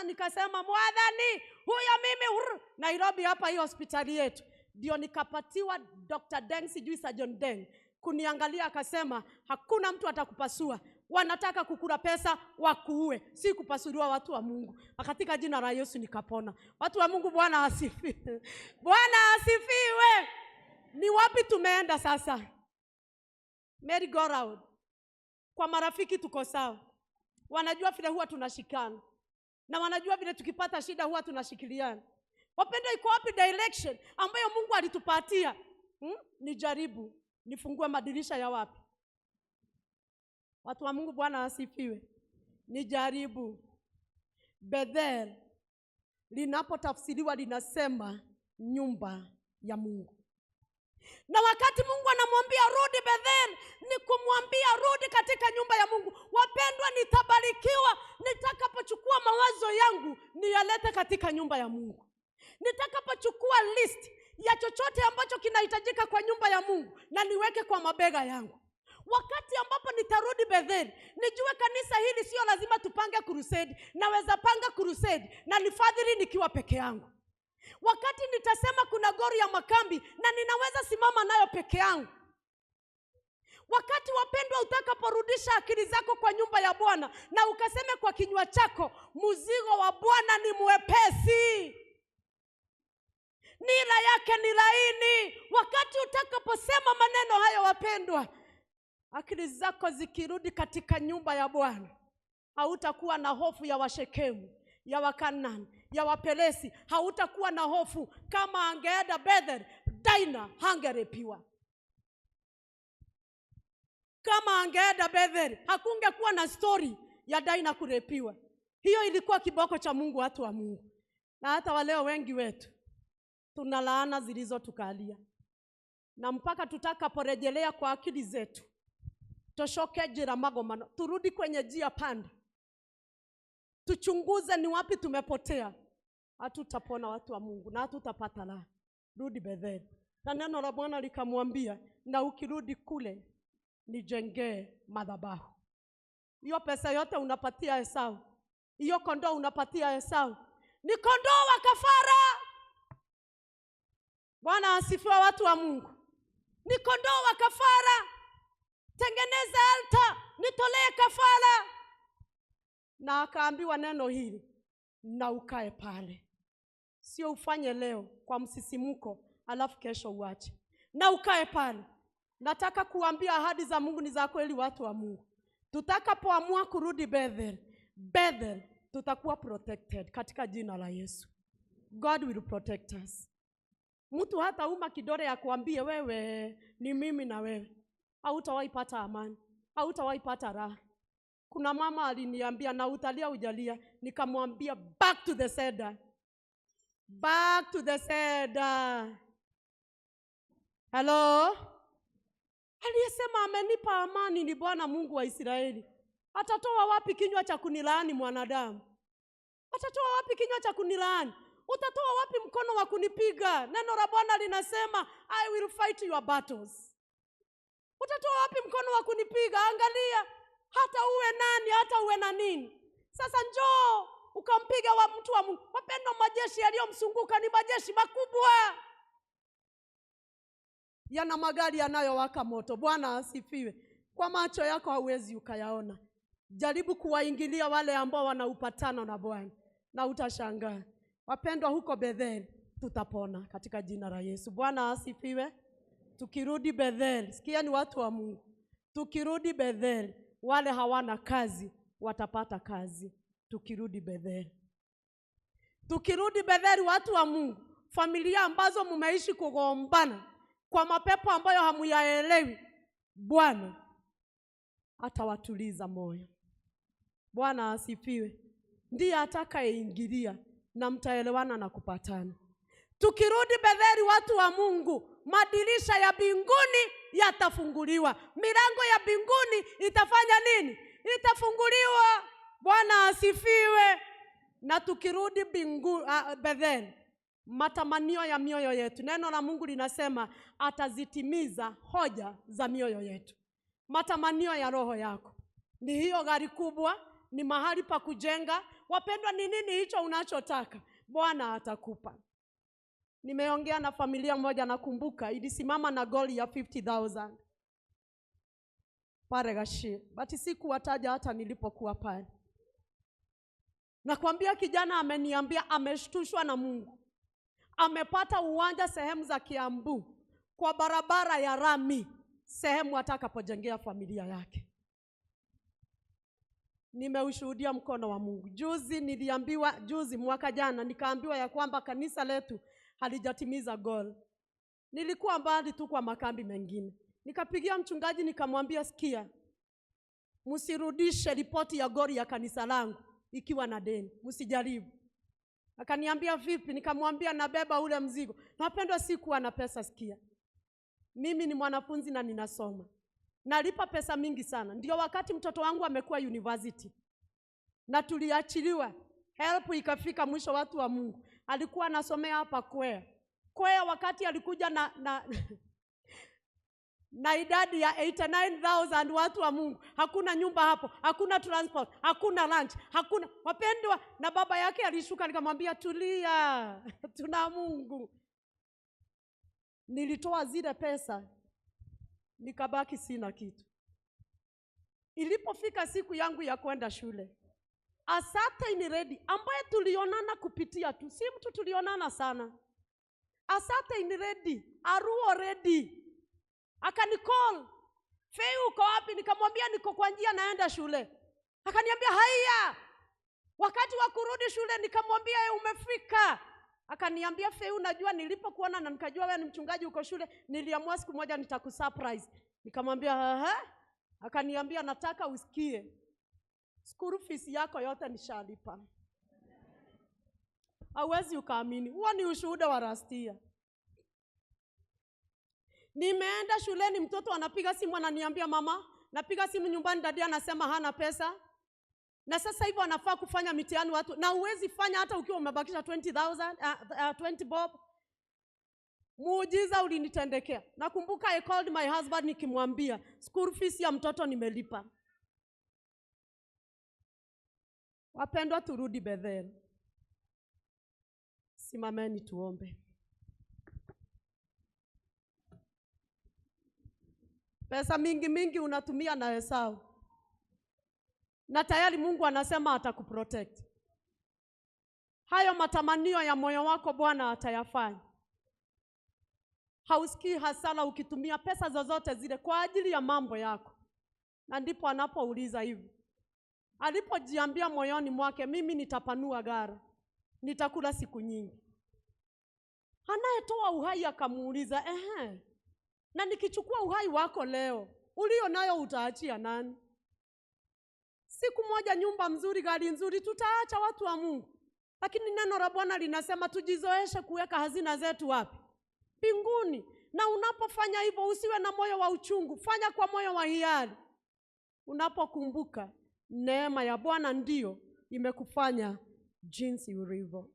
Nikasema mwadhani huyo mimi ur, Nairobi hapa hii hospitali yetu ndio nikapatiwa Dr. Deng, sijui Surgeon Deng, kuniangalia akasema hakuna mtu atakupasua, wanataka kukula pesa wakuue, si kupasuliwa, watu wa Mungu. Na katika jina la Yesu nikapona. Watu wa Mungu, Bwana asifiwe. Bwana asifiwe. Ni wapi tumeenda sasa? Merry go round. Kwa marafiki tuko sawa, wanajua vile huwa tunashikana na wanajua vile tukipata shida huwa tunashikiliana. Wapendwa, iko wapi direction ambayo Mungu alitupatia? Nijaribu nifungue madirisha ya wapi? Watu wa Mungu, Bwana asifiwe. Nijaribu. Bethel linapotafsiriwa linasema nyumba ya Mungu. Na wakati Mungu anamwambia rudi Bethel, ni kumwambia rudi katika nyumba ya Mungu. Wapendwa, nitabarikiwa nitakapochukua mawazo yangu niyalete katika nyumba ya Mungu. Nitakapochukua list ya chochote ambacho kinahitajika kwa nyumba ya Mungu na niweke kwa mabega yangu. Wakati ambapo nitarudi Bethel, nijue kanisa hili sio lazima tupange crusade, naweza panga crusade na nifadhili nikiwa peke yangu. Wakati nitasema kuna gori ya makambi na ninaweza simama nayo peke yangu. Wakati wapendwa, utakaporudisha akili zako kwa nyumba ya Bwana na ukaseme kwa kinywa chako, mzigo wa Bwana ni mwepesi, nira yake ni laini. Wakati utakaposema maneno hayo, wapendwa, akili zako zikirudi katika nyumba ya Bwana, hautakuwa na hofu ya Washekemu, ya Wakanani, ya Wapelesi. Hautakuwa na hofu. Kama angeenda Bethel, Daina hangerepiwa. Kama angeenda Bethel, hakungekuwa na story ya Daina kurepiwa. Hiyo ilikuwa kiboko cha Mungu, watu wa Mungu. Na hata waleo wengi wetu tuna laana zilizotukalia, na mpaka tutakaporejelea kwa akili zetu, toshoke jira magomano, turudi kwenye njia panda, tuchunguze ni wapi tumepotea, hatutapona watu wa Mungu na hatutapata raha. Rudi Bethel. Na neno la Bwana likamwambia, na ukirudi kule nijengee madhabahu. Hiyo pesa yote unapatia Esau, hiyo kondoo unapatia Esau, ni kondoo wa kafara. Bwana asifiwe, watu wa Mungu. Ni kondoo wa kafara. Tengeneza altar, nitolee kafara. Na akaambiwa neno hili, na ukae pale. Sio ufanye leo kwa msisimuko alafu kesho uache. Na ukae pale. Nataka kuambia ahadi za Mungu ni za kweli, watu wa Mungu. Tutakapoamua kurudi Bethel, Bethel tutakuwa protected katika jina la Yesu. God will protect us. Mtu hata uma kidole ya kuambie wewe ni mimi na wewe, hautawahi pata amani, hautawahi pata raha. Kuna mama aliniambia na utalia ujalia, nikamwambia back to the sender. Back to the sender. Hello? Aliyesema amenipa amani ni Bwana Mungu wa Israeli. Atatoa wapi kinywa cha kunilaani mwanadamu? Atatoa wapi kinywa cha kunilaani? Utatoa wapi mkono wa kunipiga? Neno la Bwana linasema, I will fight your battles. Utatoa wapi mkono wa kunipiga? Angalia, hata uwe nani, hata uwe na nini. Sasa njoo ukampiga wa mtu wa Mungu. Wapendwa, majeshi yaliyomzunguka ni majeshi makubwa, yana magari yanayowaka moto. Bwana asifiwe. Kwa macho yako hauwezi ukayaona. Jaribu kuwaingilia wale ambao wanaupatano na Bwana na utashangaa. Wapendwa, huko Bethel tutapona katika jina la Yesu. Bwana asifiwe. Tukirudi Bethel, sikia ni watu wa Mungu, tukirudi Bethel, wale hawana kazi watapata kazi. Tukirudi Bethel, tukirudi Bethel, watu wa Mungu, familia ambazo mumeishi kugombana kwa mapepo ambayo hamuyaelewi, Bwana atawatuliza moyo. Bwana asifiwe. Ndiye atakayeingilia na mtaelewana na kupatana. Tukirudi Betheli, watu wa Mungu, madirisha ya mbinguni yatafunguliwa. Milango ya mbinguni itafanya nini? Itafunguliwa. Bwana asifiwe. Na tukirudi Betheli, matamanio ya mioyo yetu, neno la Mungu linasema atazitimiza hoja za mioyo yetu. Matamanio ya roho yako ni hiyo gari kubwa, ni mahali pa kujenga. Wapendwa, ni nini hicho unachotaka? Bwana atakupa. Nimeongea na familia moja, nakumbuka ilisimama na goli ya 50,000 pale Gashie, but sikuwataja hata nilipokuwa pale. Nakwambia kijana ameniambia ameshtushwa na Mungu. Amepata uwanja sehemu za Kiambu kwa barabara ya rami, sehemu atakapojengea familia yake. Nimeushuhudia mkono wa Mungu. Juzi niliambiwa, juzi mwaka jana nikaambiwa ya kwamba kanisa letu halijatimiza goal. Nilikuwa mbali tu kwa makambi mengine. Nikapigia mchungaji nikamwambia, sikia, msirudishe ripoti ya goal ya kanisa langu ikiwa na deni, msijaribu. Akaniambia vipi? Nikamwambia nabeba ule mzigo. Napendwa, sikuwa na pesa, sikia. Mimi ni mwanafunzi na ninasoma. Nalipa pesa mingi sana. Ndio wakati mtoto wangu amekuwa university. Na tuliachiliwa. Help ikafika mwisho, watu wa Mungu. Alikuwa anasomea hapa Kwea. Kwea wakati alikuja na idadi ya 89,000 watu wa Mungu. Hakuna nyumba hapo, hakuna transport, hakuna lunch, hakuna. Wapendwa, na baba yake alishuka, nikamwambia tulia, tuna Mungu. Nilitoa zile pesa, nikabaki sina kitu. Ilipofika siku yangu ya kwenda shule, a certain lady ambaye tulionana kupitia tu, si mtu tulionana sana, a certain lady, Aruo lady, akanicall, Fei uko wapi? Nikamwambia niko kwa njia naenda shule. Akaniambia haya. Wakati wa kurudi shule nikamwambia umefika. Akaniambia Fei, unajua nilipokuona na nikajua wewe ni mchungaji uko shule, niliamua siku moja nitakusurprise. Nikamwambia aha. Akaniambia nataka usikie, school fees yako yote nishalipa. Hauwezi ukaamini. Huo ni ushuhuda wa Rastia. Nimeenda shuleni, mtoto anapiga simu ananiambia mama, napiga simu nyumbani, dadi anasema hana pesa. Na sasa hivyo anafaa kufanya mitihani watu, na huwezi fanya hata ukiwa umebakisha 20,000, 20 bob. Muujiza ulinitendekea. Nakumbuka I called my husband nikimwambia school fees ya mtoto nimelipa. Wapendwa, turudi Bethel. Simameni tuombe. Pesa mingi mingi unatumia na Esau. Na tayari Mungu anasema atakuprotect. Hayo matamanio ya moyo wako Bwana atayafanya. Hausikii hasara ukitumia pesa zozote zile kwa ajili ya mambo yako. Na ndipo anapouliza hivi. Alipojiambia moyoni mwake, mimi nitapanua gara, nitakula siku nyingi. Anayetoa uhai akamuuliza, ehe, na nikichukua uhai wako leo, ulio nayo utaachia nani? Siku moja nyumba mzuri, gari nzuri, tutaacha watu wa Mungu. Lakini neno la Bwana linasema tujizoeshe kuweka hazina zetu wapi? Mbinguni. Na unapofanya hivyo usiwe na moyo wa uchungu, fanya kwa moyo wa hiari. Unapokumbuka neema ya Bwana ndiyo imekufanya jinsi ulivyo.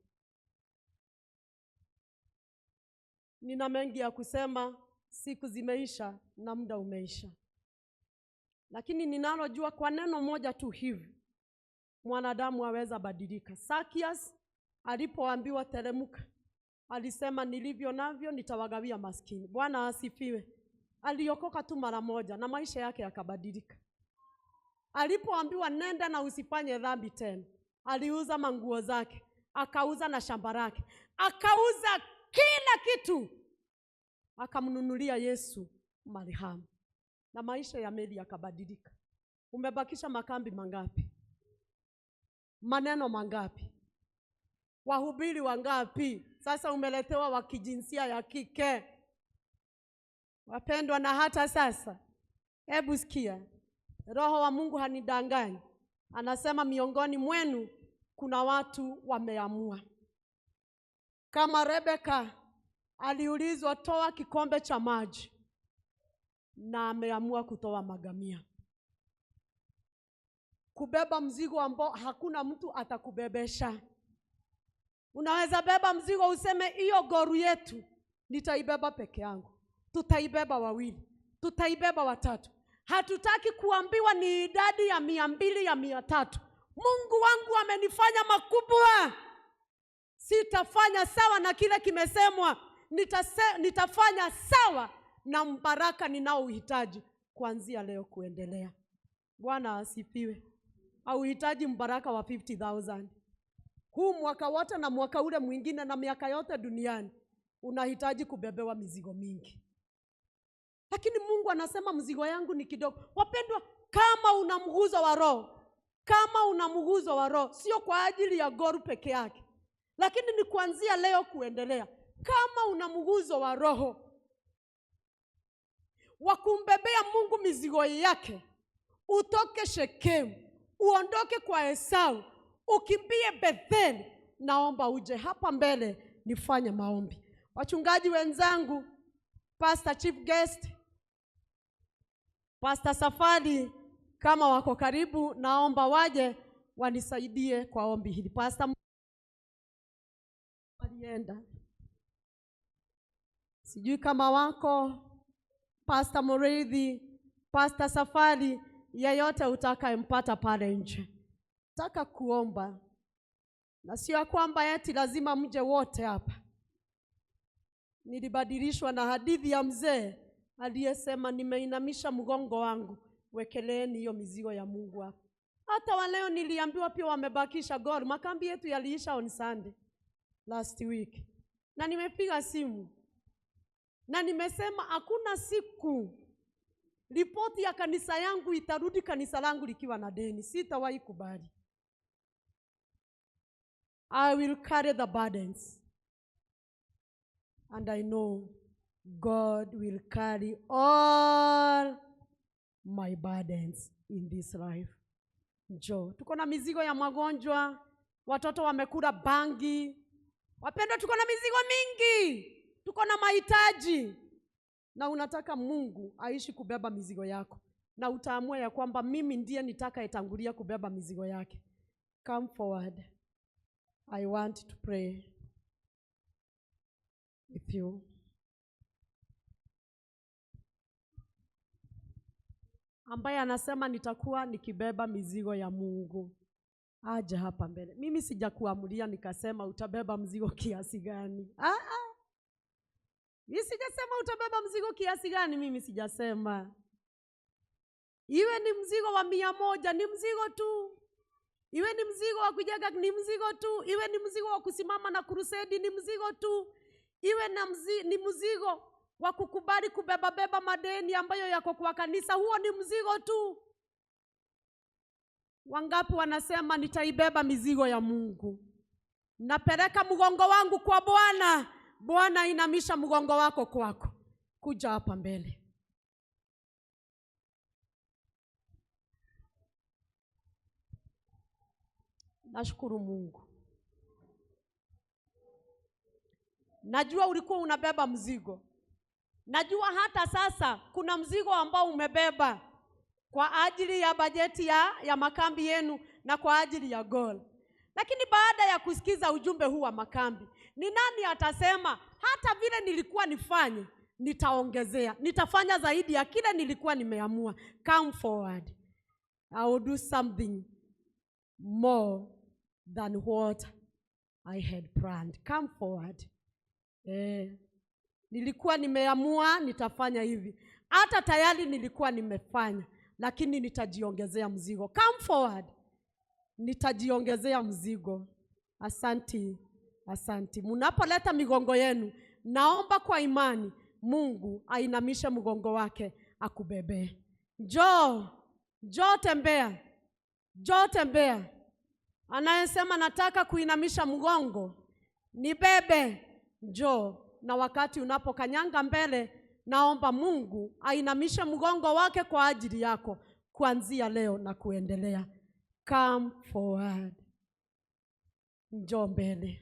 Nina mengi ya kusema, siku zimeisha na muda umeisha. Lakini ninalojua kwa neno moja tu hivi, mwanadamu aweza badilika. Zacchaeus alipoambiwa teremka, alisema nilivyo navyo nitawagawia maskini. Bwana asifiwe. Aliokoka tu mara moja na maisha yake yakabadilika. Alipoambiwa nenda na usifanye dhambi tena, aliuza manguo zake, akauza na shamba lake, akauza kila kitu, akamnunulia Yesu marhamu, na maisha ya Meli yakabadilika. Umebakisha makambi mangapi? Maneno mangapi? Wahubiri wangapi? Sasa umeletewa wa kijinsia ya kike. Wapendwa, na hata sasa, hebu sikia, Roho wa Mungu hanidanganyi. Anasema miongoni mwenu kuna watu wameamua. Kama Rebeka aliulizwa toa kikombe cha maji, na ameamua kutoa magamia. Kubeba mzigo ambao hakuna mtu atakubebesha. Unaweza beba mzigo useme hiyo goru yetu nitaibeba peke yangu, tutaibeba wawili, tutaibeba watatu. Hatutaki kuambiwa ni idadi ya 200 ya 300. Mungu wangu amenifanya makubwa. Sitafanya sawa na kile kimesemwa, nitafanya sawa na mbaraka ninaouhitaji kuanzia leo kuendelea. Bwana asifiwe. Hauhitaji mbaraka wa 50,000. Huu mwaka wote na mwaka ule mwingine na miaka yote duniani unahitaji kubebewa mizigo mingi. Lakini Mungu anasema mzigo yangu ni kidogo. Wapendwa, kama una mguzo wa roho, kama una mguzo wa roho, sio kwa ajili ya goru peke yake, lakini ni kuanzia leo kuendelea. Kama una mguzo wa roho wa kumbebea Mungu mizigo yake, utoke Shekemu, uondoke kwa Esau, ukimbie Bethel, naomba uje hapa mbele nifanye maombi. Wachungaji wenzangu, Pastor Chief Guest, Pastor Safari, kama wako karibu, naomba waje wanisaidie kwa ombi hili. Pastor alienda, sijui kama wako. Pastor Muridhi, Pastor Safari, yeyote utakayempata pale nje. Nataka kuomba, na sio kwamba eti lazima mje wote hapa. Nilibadilishwa na hadithi ya mzee aliyesema nimeinamisha mgongo wangu, wekeleeni hiyo mizigo ya Mungu hapa. Hata waleo niliambiwa pia wamebakisha gol. Makambi yetu yaliisha on Sunday last week. Na nimepiga simu na nimesema hakuna siku ripoti ya kanisa yangu itarudi kanisa langu likiwa na deni. Sitawahi kubali. I will carry the burdens. And I know God will carry all my burdens in this life. Njoo, tuko na mizigo ya magonjwa, watoto wamekula bangi. Wapendwa, tuko na mizigo mingi, tuko na mahitaji. Na unataka Mungu aishi kubeba mizigo yako, na utaamua ya kwamba mimi ndiye nitakayetangulia kubeba mizigo yake. Come forward. I want to pray with you. Ambaye anasema nitakuwa nikibeba mizigo ya Mungu, aje hapa mbele. Mimi sijakuamulia nikasema utabeba mzigo kiasi gani. Mimi sijasema utabeba mzigo kiasi gani, mimi sijasema. Iwe ni mzigo wa 100, ni mzigo tu. Iwe ni mzigo wa kujenga, ni mzigo tu. Iwe ni mzigo wa kusimama na crusade, ni mzigo tu. Iwe na ni mzigo wa kukubali kubeba beba madeni ambayo yako kwa kanisa, huo ni mzigo tu. Wangapi wanasema nitaibeba mizigo ya Mungu? Napeleka mgongo wangu kwa Bwana. Bwana, inamisha mgongo wako kwako. Kuja hapa mbele. Nashukuru Mungu. Najua ulikuwa unabeba mzigo. Najua hata sasa kuna mzigo ambao umebeba kwa ajili ya bajeti ya makambi yenu na kwa ajili ya goal. Lakini baada ya kusikiza ujumbe huu wa makambi, ni nani atasema hata vile nilikuwa nifanye, nitaongezea, nitafanya zaidi ya kile nilikuwa nimeamua? Come forward. I will do something more than what I had planned. Come forward. Nilikuwa nimeamua nitafanya hivi, hata tayari nilikuwa nimefanya, lakini nitajiongezea mzigo. Come forward. Nitajiongezea mzigo. Asanti, asanti. Mnapoleta migongo yenu, naomba kwa imani Mungu ainamishe mgongo wake akubebee. Njoo, njoo tembea. Njoo tembea. Anayesema nataka kuinamisha mgongo, nibebe, njoo. Na wakati unapokanyanga mbele, naomba Mungu ainamishe mgongo wake kwa ajili yako kuanzia leo na kuendelea. Come forward. Njoo mbele.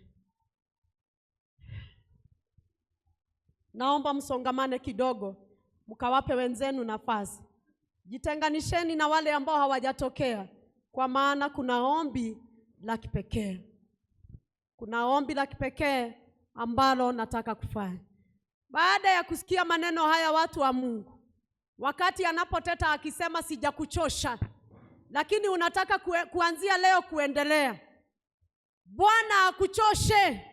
Naomba msongamane kidogo, mkawape wenzenu nafasi. Jitenganisheni na wale ambao hawajatokea, kwa maana kuna ombi la kipekee. Kuna ombi la kipekee ambalo nataka kufanya. Baada ya kusikia maneno haya, watu wa Mungu, wakati anapoteta akisema sijakuchosha, lakini unataka kuanzia leo kuendelea, Bwana akuchoshe.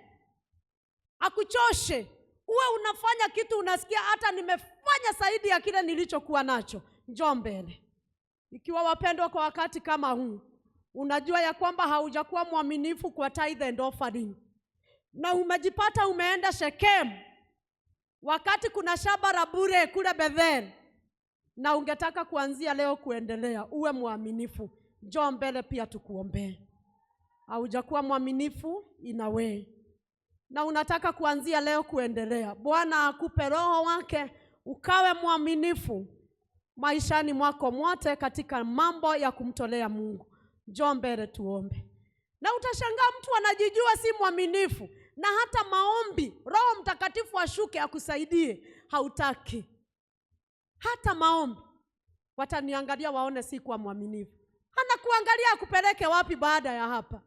Akuchoshe. Uwe unafanya kitu unasikia hata nimefanya zaidi ya kile nilichokuwa nacho. Njoo mbele. Ikiwa wapendwa, kwa wakati kama huu unajua ya kwamba haujakuwa mwaminifu kwa tithe and offering, na umejipata umeenda Shechem wakati kuna shamba la bure kule Bethel, na ungetaka kuanzia leo kuendelea uwe mwaminifu, njoo mbele pia tukuombee. Haujakuwa mwaminifu in a way, na unataka kuanzia leo kuendelea, Bwana akupe roho wake ukawe mwaminifu maishani mwako mwote katika mambo ya kumtolea Mungu. Njoo mbele tuombe. Na utashangaa mtu anajijua si mwaminifu, na hata maombi Roho Mtakatifu ashuke akusaidie hautaki. Hata maombi wataniangalia waone si kuwa mwaminifu. Anakuangalia akupeleke wapi baada ya hapa.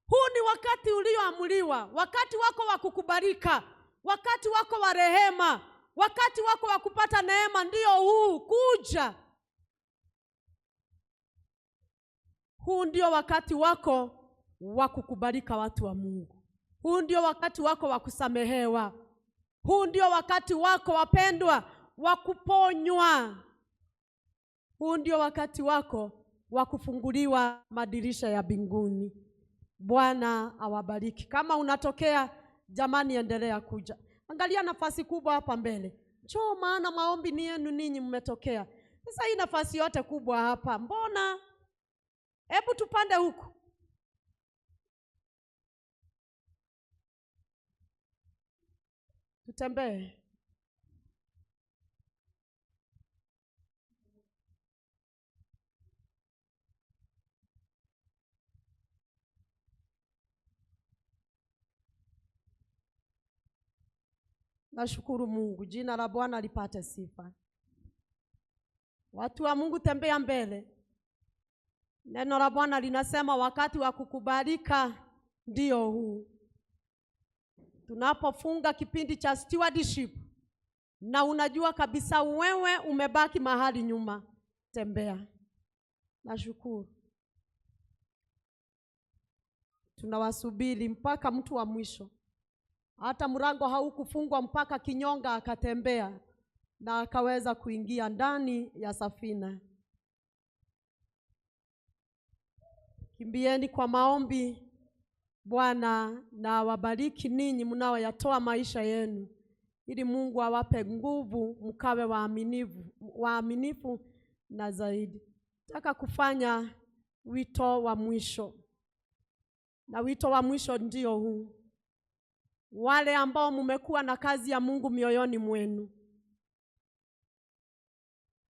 Huu ni wakati ulioamuliwa, wakati wako wa kukubalika, wakati wako wa rehema, wakati wako wa kupata neema ndio huu kuja. Huu ndio wakati wako wa kukubalika, watu wa Mungu. Huu ndio wakati wako wa kusamehewa. Huu ndio wakati wako, wapendwa, wa kuponywa. Huu ndio wakati wako wa kufunguliwa madirisha ya mbinguni. Bwana awabariki. Kama unatokea, jamani, endelea kuja. Angalia nafasi kubwa hapa mbele. Njoo, maana maombi ni yenu ninyi mmetokea. Sasa hii nafasi yote kubwa hapa, mbona? Hebu tupande huku. Tutembee. Nashukuru Mungu, jina la Bwana lipate sifa. Watu wa Mungu, tembea mbele. Neno la Bwana linasema wakati wa kukubalika ndio huu. Tunapofunga kipindi cha stewardship, na unajua kabisa wewe umebaki mahali nyuma, tembea. Nashukuru. Tunawasubiri mpaka mtu wa mwisho. Hata mlango haukufungwa mpaka kinyonga akatembea na akaweza kuingia ndani ya safina. Kimbieni kwa maombi. Bwana na awabariki ninyi mnaoyatoa maisha yenu, ili Mungu awape nguvu mkawe waaminifu na zaidi. Nataka kufanya wito wa mwisho, na wito wa mwisho ndio huu. Wale ambao mmekuwa na kazi ya Mungu mioyoni mwenu,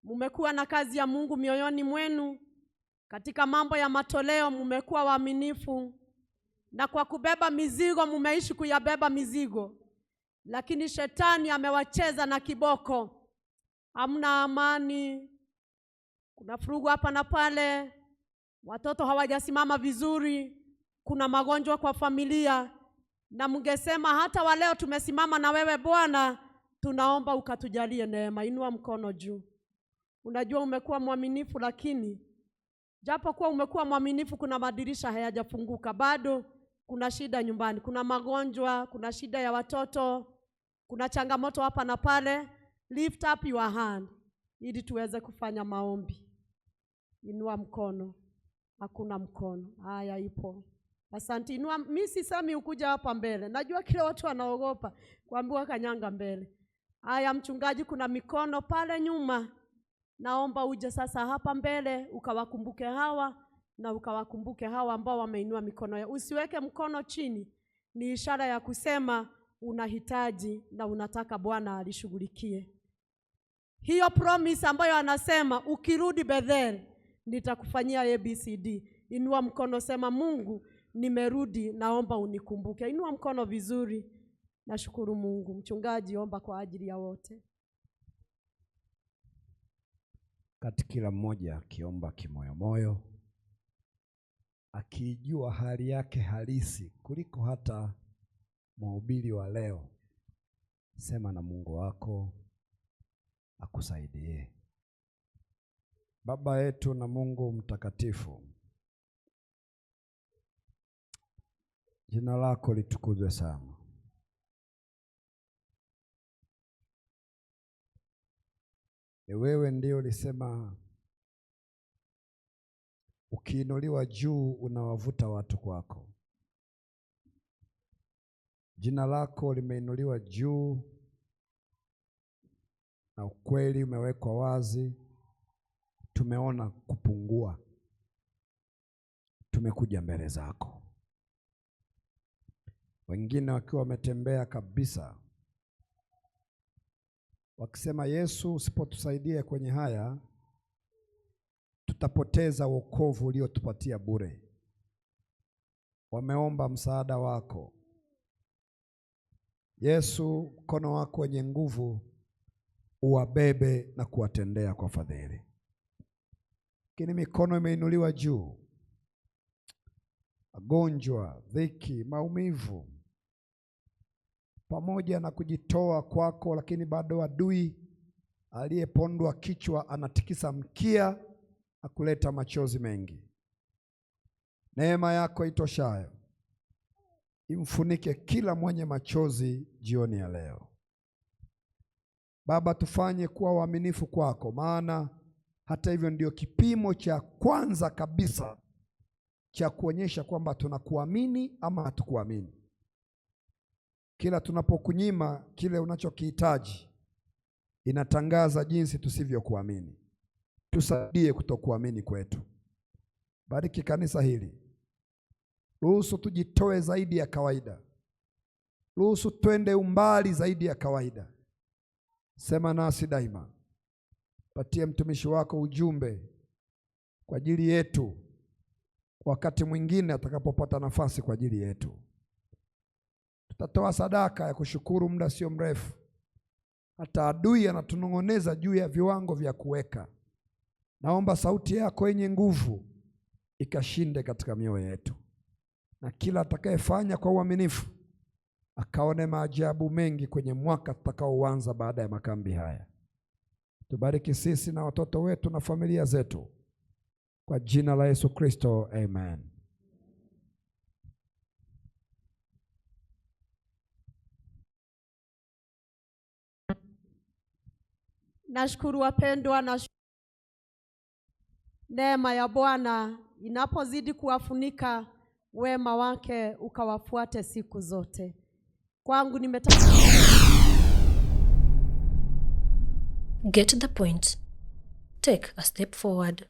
mmekuwa na kazi ya Mungu mioyoni mwenu, katika mambo ya matoleo mmekuwa waaminifu, na kwa kubeba mizigo mmeishi kuyabeba mizigo. Lakini shetani amewacheza na kiboko. Hamna amani, kuna furugu hapa na pale, watoto hawajasimama vizuri, kuna magonjwa kwa familia, na mngesema hata wa leo tumesimama na wewe Bwana, tunaomba ukatujalie neema. Inua mkono juu. Unajua umekuwa mwaminifu, lakini japo kuwa umekuwa mwaminifu, kuna madirisha hayajafunguka bado. Kuna shida nyumbani, kuna magonjwa, kuna shida ya watoto, kuna changamoto hapa na pale. Lift up your hand ili tuweze kufanya maombi. Inua mkono. Hakuna mkono. Haya, ipo. Asante. Inua. Mimi sisemi ukuja hapa mbele, najua kila watu wanaogopa kuambiwa kanyanga mbele. Haya, mchungaji, kuna mikono pale nyuma. Naomba uje sasa hapa mbele ukawakumbuke hawa na ukawakumbuke hawa ambao wameinua mikono yao. Usiweke mkono chini, ni ishara ya kusema unahitaji na unataka Bwana alishughulikie. Hiyo promise ambayo anasema ukirudi Bethel nitakufanyia ABCD. Inua mkono, sema Mungu, nimerudi, naomba unikumbuke. Inua mkono vizuri. Nashukuru Mungu. Mchungaji, omba kwa ajili ya wote. Kati kila mmoja akiomba kimoyomoyo, akijua hali yake halisi kuliko hata mhubiri wa leo, sema na Mungu wako akusaidie. Baba yetu na Mungu mtakatifu, jina lako litukuzwe sana. Ni wewe ndio ulisema ukiinuliwa juu unawavuta watu kwako. Jina lako limeinuliwa juu na ukweli umewekwa wazi. Tumeona kupungua, tumekuja mbele zako, wengine wakiwa wametembea kabisa, wakisema Yesu, usipotusaidia kwenye haya tutapoteza wokovu uliotupatia bure. Wameomba msaada wako Yesu, mkono wako wenye nguvu uwabebe na kuwatendea kwa fadhili. Lakini mikono imeinuliwa juu, magonjwa, dhiki, maumivu, pamoja na kujitoa kwako, lakini bado adui aliyepondwa kichwa anatikisa mkia na kuleta machozi mengi. Neema yako itoshayo imfunike kila mwenye machozi jioni ya leo. Baba, tufanye kuwa waaminifu kwako, maana hata hivyo ndio kipimo cha kwanza kabisa cha kuonyesha kwamba tunakuamini ama hatukuamini. Kila tunapokunyima kile unachokihitaji, inatangaza jinsi tusivyokuamini. Tusaidie kutokuamini kwetu. Bariki kanisa hili. Ruhusu tujitoe zaidi ya kawaida. Ruhusu twende umbali zaidi ya kawaida. Sema nasi daima. Patie mtumishi wako ujumbe kwa ajili yetu, wakati mwingine atakapopata nafasi kwa ajili yetu. Tutatoa sadaka ya kushukuru muda sio mrefu. Hata adui anatunong'oneza juu ya viwango vya kuweka. Naomba sauti yako yenye nguvu ikashinde katika mioyo yetu, na kila atakayefanya kwa uaminifu akaone maajabu mengi kwenye mwaka tutakaoanza baada ya makambi haya. Tubariki sisi na watoto wetu na familia zetu, kwa jina la Yesu Kristo, amen. Nashukuru wapendwa, na neema ya Bwana inapozidi kuwafunika, wema wake ukawafuate siku zote. Kwangu Get the point. Take a step forward.